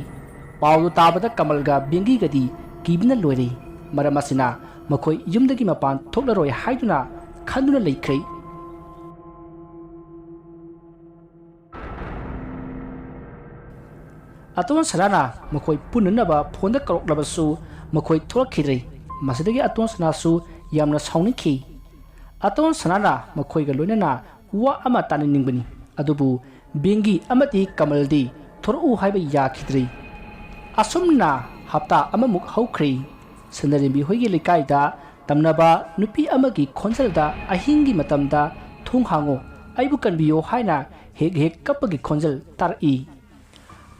ꯄꯥꯎꯗꯨ ꯇꯥꯕꯗ ꯀꯃꯜꯒ ꯕꯦꯡꯒꯤꯒꯗꯤ ꯀꯤꯕꯅ ꯂꯣꯏꯔꯦ꯫ ꯃꯔꯝ ꯑꯁꯤꯅ ꯃꯈꯣꯏ ꯌꯨꯝꯗꯒꯤ ꯃꯄꯥꯟ ꯊꯣꯛꯂꯔꯣꯏ ꯍꯥꯏꯗꯨꯅ ꯈꯟꯗꯨꯅ ꯂꯩꯈ꯭ꯔꯦ꯫ ꯑꯇꯣꯟ ꯁꯅꯥꯅ ꯃꯈꯣꯏ ꯄꯨꯟꯅꯅꯕ ꯐꯣꯟꯗ ꯀꯧꯔꯛꯂꯕꯁꯨ ꯃꯈꯣꯏ ꯊꯣꯛꯂꯛꯈꯤꯗ꯭ꯔꯦ꯫ ꯃꯁꯤꯗꯒꯤ ꯑꯇꯣꯟ ꯁꯅꯥꯁꯨ ꯌꯥꯝꯅ ꯁꯥꯎꯅꯤꯡꯈꯤ꯫ ꯑꯇꯣꯟ ꯁꯅꯥꯅ ꯃꯈꯣꯏꯒ ꯂꯣꯏꯅꯅ ꯋꯥ ꯑꯃ ꯇꯥꯅꯅꯤꯡꯕꯅꯤ, ꯑꯗꯨꯕꯨ ꯕꯦꯡꯒꯤ ꯑꯃꯗꯤ ꯀꯃꯜꯗꯤ ꯊꯣꯔꯛꯎ ꯍꯥꯏꯕ ꯌꯥꯈꯤꯗ꯭ꯔꯦ꯫ ꯑꯁꯨꯝꯅ ꯍꯞꯇꯥ ꯑꯃꯃꯨꯛ ꯍꯧꯈ꯭ꯔꯦ꯫ ꯁꯅꯔꯦꯝꯕꯤ ꯍꯣꯏꯒꯤ ꯂꯩꯀꯥꯏꯗ ꯇꯝꯅꯕ ꯅꯨꯄꯤ ꯑꯃꯒꯤ ꯈꯣꯟꯖꯦꯜꯗ ꯑꯍꯤꯡꯒꯤ ꯃꯇꯝꯗ "ꯊꯣꯡ ꯍꯥꯡꯉꯣ, ꯑꯩꯕꯨ ꯀꯟꯕꯤꯌꯣ" ꯍꯥꯏꯅ ꯍꯦꯛ ꯍꯦꯛ ꯀꯞꯄꯒꯤ ꯈꯣꯟꯖꯦꯜ ꯇꯥꯔꯛꯏ꯫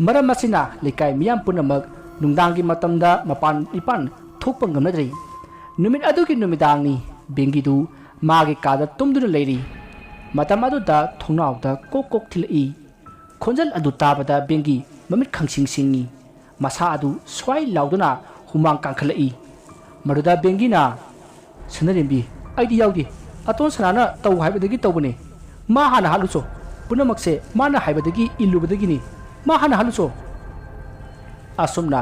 ꯃꯔꯝ ꯑꯁꯤꯅ ꯂꯩꯀꯥꯏ ꯃꯤꯌꯥꯝ ꯄꯨꯝꯅꯃꯛ ꯅꯨꯡꯗꯥꯡꯒꯤ ꯃꯇꯝꯗ ꯃꯄꯥꯟ ꯏꯄꯥꯟ ꯊꯣꯛꯄ ꯉꯝꯅꯗ꯭ꯔꯦ꯫ ꯅꯨꯃꯤꯠ ꯑꯗꯨꯒꯤ ꯅꯨꯃꯤꯗꯥꯡꯅꯤ꯫ ꯕꯦꯡꯒꯤꯗꯨ ꯃꯥꯒꯤ ꯀꯥꯗ ꯇꯨꯝꯗꯨꯅ ꯂꯩꯔꯤ꯫ ꯃꯇꯝ ꯑꯗꯨꯗ ꯊꯣꯡꯅꯥꯎꯗ ꯀꯣꯛ ꯀꯣꯛ ꯊꯤꯜꯂꯛꯏ꯫ ꯈꯣꯟꯖꯦꯜ ꯑꯗꯨ ꯇꯥꯕꯗ ꯕꯦꯡꯒꯤ ꯃꯃꯤꯠ ꯈꯪꯁꯤꯡ ꯁꯤꯡꯏ꯫ ꯃꯁꯥ ꯑꯗꯨ ꯁ꯭ꯋꯥꯏ ꯂꯥꯎꯗꯨꯅ ꯍꯨꯃꯥꯡ ꯀꯥꯡꯈꯠꯂꯛꯏ꯫ ꯃꯗꯨꯗ ꯕꯦꯡꯒꯤꯅ, "ꯁꯅꯔꯦꯝꯕꯤ, ꯑꯩꯗꯤ ꯌꯥꯎꯗꯦ꯫ ꯑꯇꯣꯟ ꯁꯅꯥꯅ ꯇꯧ ꯍꯥꯏꯕꯗꯒꯤ ꯇꯧꯕꯅꯦ꯫ ꯃꯥ ꯍꯥꯟꯅ ꯍꯥꯠꯂꯨꯆꯣ꯫ ꯄꯨꯝꯅꯃꯛꯁꯦ ꯃꯥꯅ ꯍꯥꯏꯕꯗꯒꯤ ꯏꯜꯂꯨꯕꯗꯒꯤꯅꯤ꯫ ꯃꯥ ꯍꯥꯟꯅ ꯍꯥꯠꯂꯨꯆꯣ꯫" ꯑꯁꯨꯝꯅ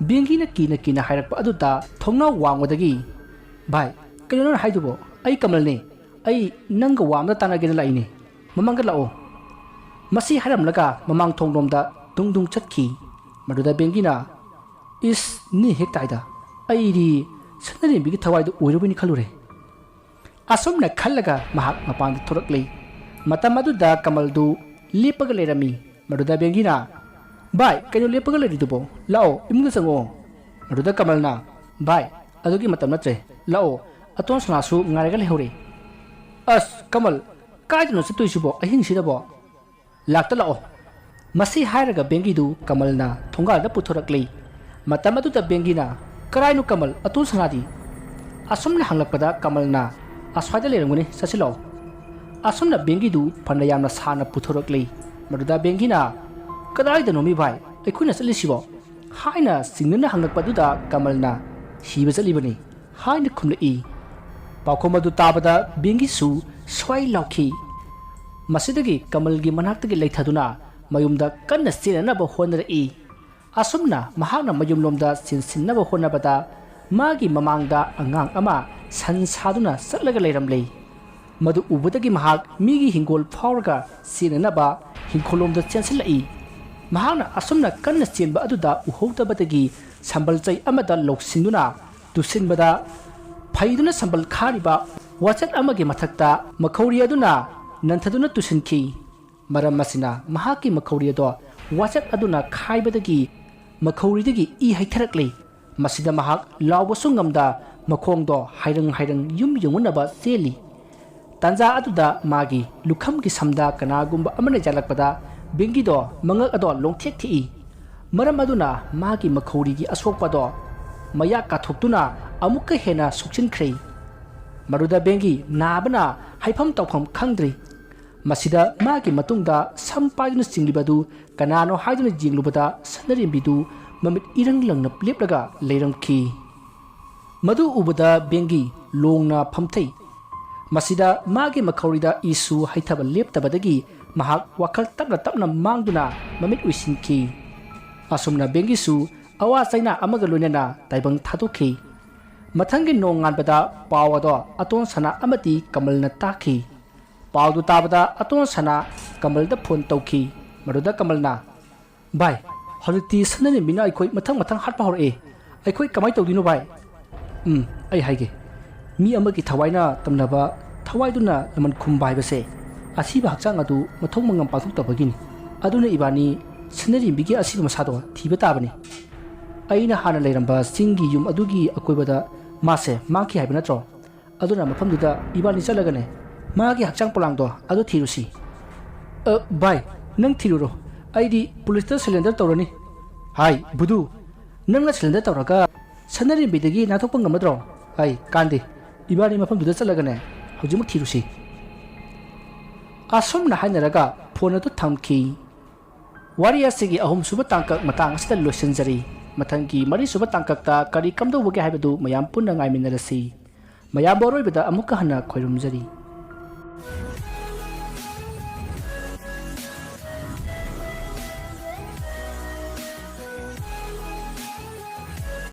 ꯕꯦꯡꯒꯤꯅ ꯀꯤꯅ ꯀꯤꯅ ꯍꯥꯏꯔꯛꯄ ꯑꯗꯨꯗ ꯊꯣꯡꯅꯥꯎ ꯋꯥꯡꯃꯗꯒꯤ, "ꯚꯥꯏ, ꯀꯩꯅꯣ ꯅꯪꯅ ꯍꯥꯏꯗꯨꯕꯣ? ꯑꯩ ꯀꯃꯜꯅꯦ꯫ ꯑꯩ ꯅꯪꯒ ꯋꯥ ꯑꯝꯇ ꯇꯥꯟꯅꯒꯦꯅ ꯂꯥꯛꯏꯅꯦ꯫ ꯃꯃꯥꯡꯗ ꯂꯥꯛꯑꯣ꯫" ꯃꯁꯤ ꯍꯥꯏꯔꯝꯂꯒ ꯃꯃꯥꯡ ꯊꯣꯡꯂꯣꯝꯗ ꯗꯨꯡ ꯗꯨꯡ ꯆꯠꯈꯤ꯫ ꯃꯗꯨꯗ ꯕꯦꯡꯒꯤꯅ, "ꯏꯁ, ꯅꯤ ꯍꯦꯛ ꯇꯥꯏꯗ꯫ ꯑꯩꯗꯤ ꯁꯅꯔꯦꯝꯕꯤꯒꯤ ꯊꯋꯥꯏꯗꯨ ꯑꯣꯏꯔꯨꯕꯅꯤ ꯈꯜꯂꯨꯔꯦ꯫" ꯑꯁꯨꯝꯅ ꯈꯜꯂꯒ ꯃꯍꯥꯛ ꯃꯄꯥꯟꯗ ꯊꯣꯔꯛꯂꯦ꯫ ꯃꯇꯝ ꯑꯗꯨꯗ ꯀꯃꯜꯗꯨ ꯂꯦꯞꯄꯒ ꯂꯩꯔꯝꯃꯤ꯫ ꯃꯗꯨꯗ ꯕꯦꯡꯒꯤꯅ, "ꯚꯥꯏ, ꯀꯩꯅꯣ ꯂꯦꯞꯄꯒ ꯂꯩꯔꯤꯗꯨꯕꯣ? ꯂꯥꯛꯑꯣ, ꯏꯃꯨꯡꯗ ꯆꯪꯉꯛꯑꯣ꯫" ꯃꯗꯨꯗ ꯀꯃꯜꯅ, "ꯚꯥꯏ, ꯑꯗꯨꯒꯤ ꯃꯇꯝ ꯅꯠꯇ꯭ꯔꯦ꯫ ꯂꯥꯛꯑꯣ, ꯑꯇꯣꯟ ꯁꯅꯥꯁꯨ ꯉꯥꯏꯔꯒ ꯂꯩꯍꯧꯔꯦ꯫" "ꯑꯁ, ꯀꯃꯜ, ꯀꯥꯏꯗꯅꯣ ꯆꯠꯇꯣꯏꯁꯤꯕꯣ ꯑꯍꯤꯡꯁꯤꯗꯕꯣ? ꯂꯥꯛꯇ ꯂꯥꯛꯑꯣ꯫" ꯃꯁꯤ ꯍꯥꯏꯔꯒ ꯕꯦꯡꯒꯤꯗꯨ ꯀꯃꯜꯅ ꯊꯣꯡꯒꯥꯜꯗ ꯄꯨꯊꯣꯔꯛꯂꯦ꯫ ꯃꯇꯝ ꯑꯗꯨꯗ ꯕꯦꯡꯒꯤꯅ, "ꯀꯔꯥꯏꯅꯣ ꯀꯃꯜ, ꯑꯇꯣꯟ ꯁꯅꯥꯗꯤ?" ꯑꯁꯨꯝꯅ ꯍꯪꯂꯛꯄꯗ ꯀꯃꯜꯅ, "ꯑꯁ꯭ꯋꯥꯏꯗ ꯂꯩꯔꯝꯒꯅꯤ, ꯆꯠꯁꯤꯜꯂꯛꯑꯣ"꯫ ꯑꯁꯨꯝꯅ ꯕꯦꯡꯒꯤꯗꯨ ꯐꯅ ꯌꯥꯝꯅ ꯁꯥꯟꯅ ꯄꯨꯊꯣꯔꯛꯂꯤ꯫ ꯃꯗꯨꯗ ꯕꯦꯡꯒꯤꯅ, "ꯀꯗꯥꯏꯗꯅꯣꯃꯤ ꯚꯥꯏ ꯑꯩꯈꯣꯏꯅ ꯆꯠꯂꯤꯁꯤꯕꯣ?" ꯍꯥꯏꯅ ꯆꯤꯡꯅꯅ ꯍꯪꯂꯛꯄꯗꯨꯗ ꯀꯃꯜꯅ, "ꯊꯤꯕ ꯆꯠꯂꯤꯕꯅꯤ" ꯍꯥꯏꯅ ꯈꯨꯝꯂꯛꯏ꯫ ꯄꯥꯎꯈꯨꯝ ꯑꯗꯨ ꯇꯥꯕꯗ ꯕꯦꯡꯒꯤꯁꯨ ꯁ꯭ꯋꯥꯏ ꯂꯥꯎꯈꯤ꯫ ꯃꯁꯤꯗꯒꯤ ꯀꯃꯜꯒꯤ ꯃꯅꯥꯛꯇꯒꯤ ꯂꯩꯊꯗꯨꯅ ꯃꯌꯨꯝꯗ ꯀꯟꯅ ꯆꯦꯟꯅꯅꯕ ꯍꯣꯠꯅꯔꯛꯏ꯫ ꯑꯁꯨꯝꯅ ꯃꯍꯥꯛꯅ ꯃꯌꯨꯝꯂꯣꯝꯗ ꯆꯦꯟꯁꯤꯟꯅꯕ ꯍꯣꯠꯅꯕꯗ ꯃꯥꯒꯤ ꯃꯃꯥꯡꯗ ꯑꯉꯥꯡ ꯑꯃ ꯁꯟ ꯁꯥꯗꯨꯅ ꯆꯠꯂꯒ ꯂꯩꯔꯝꯂꯦ꯫ ꯃꯗꯨ ꯎꯕꯗꯒꯤ ꯃꯍꯥꯛ ꯃꯤꯒꯤ ꯍꯤꯡꯒꯣꯜ ꯐꯥꯎꯔꯒ ꯆꯦꯟꯅꯅꯕ ꯍꯤꯡꯈꯣꯜꯂꯣꯝꯗ ꯆꯦꯟꯁꯤꯜꯂꯛꯏ꯫ ꯃꯍꯥꯛꯅ ꯑꯁꯨꯝꯅ ꯀꯟꯅ ꯆꯦꯟꯕ ꯑꯗꯨꯗ ꯎꯍꯧꯗꯕꯗꯒꯤ ꯁꯝꯕꯜ ꯆꯩ ꯑꯃꯗ ꯂꯧꯁꯤꯟꯗꯨꯅ ꯇꯨꯁꯤꯟꯕꯗ ꯐꯩꯗꯨꯅ ꯁꯝꯕꯜ ꯈꯥꯔꯤꯕ ꯋꯥꯆꯠ ꯑꯃꯒꯤ ꯃꯊꯛꯇ ꯃꯈꯧꯔꯤ ꯑꯗꯨꯅ ꯅꯟꯊꯗꯨꯅ ꯇꯨꯁꯤꯟꯈꯤ꯫ ꯃꯔꯝ ꯑꯁꯤꯅ ꯃꯍꯥꯛꯀꯤ ꯃꯈꯧꯔꯤ ꯑꯗꯣ ꯋꯥꯆꯠ ꯑꯗꯨꯅ ꯈꯥꯏꯕꯗꯒꯤ ꯃꯈꯧꯔꯤꯗꯒꯤ ꯏ ꯍꯩꯊꯔꯛꯂꯤ꯫ ꯃꯁꯤꯗ ꯃꯍꯥꯛ ꯂꯥꯎꯕꯁꯨ ꯉꯝꯗ ꯃꯈꯣꯡꯗꯣ ꯍꯥꯏꯔꯪ ꯍꯥꯏꯔꯪ ꯌꯨꯝ ꯌꯧꯅꯅꯕ ꯆꯦꯜꯂꯤ꯫ ꯇꯥꯟꯖꯥ ꯑꯗꯨꯗ ꯃꯥꯒꯤ ꯂꯨꯈꯝꯒꯤ ꯁꯝꯗ ꯀꯅꯥꯒꯨꯝꯕ ꯑꯃꯅ ꯌꯥꯜꯂꯛꯄꯗ ꯕꯦꯡꯒꯤꯗꯣ ꯃꯉꯛ ꯑꯗꯣ ꯂꯣꯡꯊꯦꯛ ꯊꯦꯛꯏ꯫ ꯃꯔꯝ ꯑꯗꯨꯅ ꯃꯥꯒꯤ ꯃꯈꯧꯔꯤꯒꯤ ꯑꯁꯣꯛꯄꯗꯣ ꯃꯌꯥ ꯀꯥꯊꯣꯛꯇꯨꯅ ꯑꯃꯨꯛꯀ ꯍꯦꯟꯅ ꯁꯣꯛꯆꯤꯟꯈ꯭ꯔꯦ꯫ ꯃꯗꯨꯗ ꯕꯦꯡꯒꯤ ꯅꯥꯕꯅ ꯍꯥꯏꯐꯝ ꯇꯧꯐꯝ ꯈꯪꯗ꯭ꯔꯤ꯫ ꯃꯁꯤꯗ ꯃꯥꯒꯤ ꯃꯇꯨꯡꯗ ꯁꯝ ꯄꯥꯏꯗꯨꯅ ꯆꯤꯡꯂꯤꯕ ꯑꯗꯨ ꯀꯅꯥꯅꯣ ꯍꯥꯏꯗꯨꯅ ꯌꯦꯡꯂꯨꯕꯗ ꯁꯅꯔꯦꯝꯕꯤꯗꯨ ꯃꯃꯤꯠ ꯏꯔꯪ ꯂꯪꯅ ꯂꯦꯞꯂꯒ ꯂꯩꯔꯝꯈꯤ꯫ ꯃꯗꯨ ꯎꯕꯗ ꯕꯦꯡꯒꯤ ꯂꯣꯡꯅ ꯐꯝꯊꯩ꯫ ꯃꯁꯤꯗ ꯃꯥꯒꯤ ꯃꯈꯧꯔꯤꯗ ꯏꯁꯨ ꯍꯩꯊꯕ ꯂꯦꯞꯇꯕꯗꯒꯤ ꯃꯍꯥꯛ ꯋꯥꯈꯜ ꯇꯞꯅ ꯇꯞꯅ ꯃꯥꯡꯗꯨꯅ ꯃꯃꯤꯠ ꯎꯏꯁꯤꯟꯈꯤ꯫ ꯑꯁꯨꯝꯅ ꯕꯦꯡꯒꯤꯁꯨ ꯑꯋꯥ ꯆꯩꯅꯥ ꯑꯃꯒ ꯂꯣꯏꯅꯅ ꯇꯥꯏꯕꯪ ꯊꯥꯗꯣꯛꯈꯤ꯫ ꯃꯊꯪꯒꯤ ꯅꯣꯡꯉꯥꯟꯕꯗ ꯄꯥꯎ ꯑꯗꯣ ꯑꯇꯣꯟ ꯁꯅꯥ ꯑꯃꯗꯤ ꯀꯃꯜꯅ ꯇꯥꯈꯤ꯫ ꯄꯥꯎꯗꯨ ꯇꯥꯕꯗ ꯑꯇꯣꯟ ꯁꯅꯥ ꯀꯃꯜꯗ ꯐꯣꯟ ꯇꯧꯈꯤ꯫ ꯃꯗꯨꯗ ꯀꯃꯜꯅ, "ꯚꯥꯏ, ꯍꯧꯖꯤꯛꯇꯤ ꯁꯅꯥꯔꯦꯝꯕꯤꯅ ꯑꯩꯈꯣꯏ ꯃꯊꯪ ꯃꯊꯪ ꯍꯥꯠꯄ ꯍꯧꯔꯛꯑꯦ꯫ ꯑꯩꯈꯣꯏ ꯀꯃꯥꯏꯅ ꯇꯧꯗꯣꯏꯅꯣ ꯚꯥꯏ?" "ꯎꯝ, ꯑꯩ ꯍꯥꯏꯒꯦ꯫ ꯃꯤ ꯑꯃꯒꯤ ꯊꯋꯥꯏꯅ ꯇꯝꯅꯕ ꯊꯋꯥꯏꯗꯨꯅ ꯂꯃꯟ ꯈꯨꯝꯕ ꯍꯥꯏꯕꯁꯦ ꯑꯁꯤꯕ ꯍꯛꯆꯥꯡ ꯑꯗꯨ ꯃꯊꯧ ꯃꯉꯝ ꯄꯥꯡꯊꯣꯛꯇꯕꯒꯤꯅꯤ꯫ ꯑꯗꯨꯅ ꯏꯕꯥꯅꯤ ꯁꯅꯥꯔꯦꯝꯕꯤꯒꯤ ꯑꯁꯤꯕ ꯃꯁꯥꯗꯣ ꯊꯤꯕ ꯇꯥꯕꯅꯤ꯫ ꯑꯩꯅ ꯍꯥꯟꯅ ꯂꯩꯔꯝꯕ ꯆꯤꯡꯒꯤ ꯌꯨꯝ ꯑꯗꯨꯒꯤ ꯑꯀꯣꯏꯕꯗ ꯃꯥꯁꯦ ꯃꯥꯡꯈꯤ ꯍꯥꯏꯕ ꯅꯠꯇ꯭ꯔꯣ? ꯑꯗꯨꯅ ꯃꯐꯝꯗꯨꯗ ꯏꯕꯥꯅꯤ ꯆꯠꯂꯒꯅꯦ ꯃꯥꯒꯤ ꯍꯛꯆꯥꯡ ꯄꯣꯂꯥꯡꯗꯣ ꯑꯗꯨ ꯊꯤꯔꯨꯁꯤ꯫" "ꯑ, ꯚꯥꯏ, ꯅꯪ ꯊꯤꯔꯨꯔꯣ꯫ ꯑꯩꯗꯤ ꯄꯨꯂꯤꯁꯇ ꯁꯔꯦꯟꯗꯔ ꯇꯧꯔꯅꯤ꯫" "ꯍꯥꯏ, ꯕꯨꯗꯨ, ꯅꯪꯅ ꯁꯔꯦꯟꯗꯔ ꯇꯧꯔꯒ ꯁꯅꯥꯔꯦꯝꯕꯤꯗꯒꯤ ꯅꯥꯟꯊꯣꯛꯄ ꯉꯝꯃꯗ꯭ꯔꯣ?" ꯍꯩ ꯀꯥꯟꯗꯦ, ꯏꯕꯥꯅꯤ ꯃꯐꯝꯗꯨꯗ ꯆꯠꯂꯒꯅꯦ ꯍꯧꯖꯤꯛꯃꯛ ꯊꯤꯔꯨꯁꯤ꯫ ꯑꯁꯨꯝꯅ ꯍꯥꯏꯅꯔꯒ ꯐꯣꯟ ꯑꯗꯨ ꯊꯝꯈꯤ꯫ ꯋꯥꯔꯤ ꯑꯁꯤꯒꯤ ꯑꯍꯨꯝꯁꯨꯕ ꯇꯥꯡꯀꯛ ꯃꯇꯥꯡ ꯑꯁꯤꯗ ꯂꯣꯏꯁꯤꯟꯖꯔꯤ꯫ ꯃꯊꯪꯒꯤ ꯃꯔꯤꯁꯨꯕ ꯇꯥꯡꯀꯛꯇ ꯀꯔꯤ ꯀꯝꯗꯧꯕꯒꯦ ꯍꯥꯏꯕꯗꯨ ꯃꯌꯥꯝ ꯄꯨꯟꯅ ꯉꯥꯏꯃꯤꯟꯅꯔꯁꯤ꯫ ꯃꯌꯥꯝꯕꯨ ꯑꯔꯣꯏꯕꯗ ꯑꯃꯨꯛꯀ ꯍꯟꯅ ꯈꯣꯏꯔꯨꯝꯖꯔꯤ꯫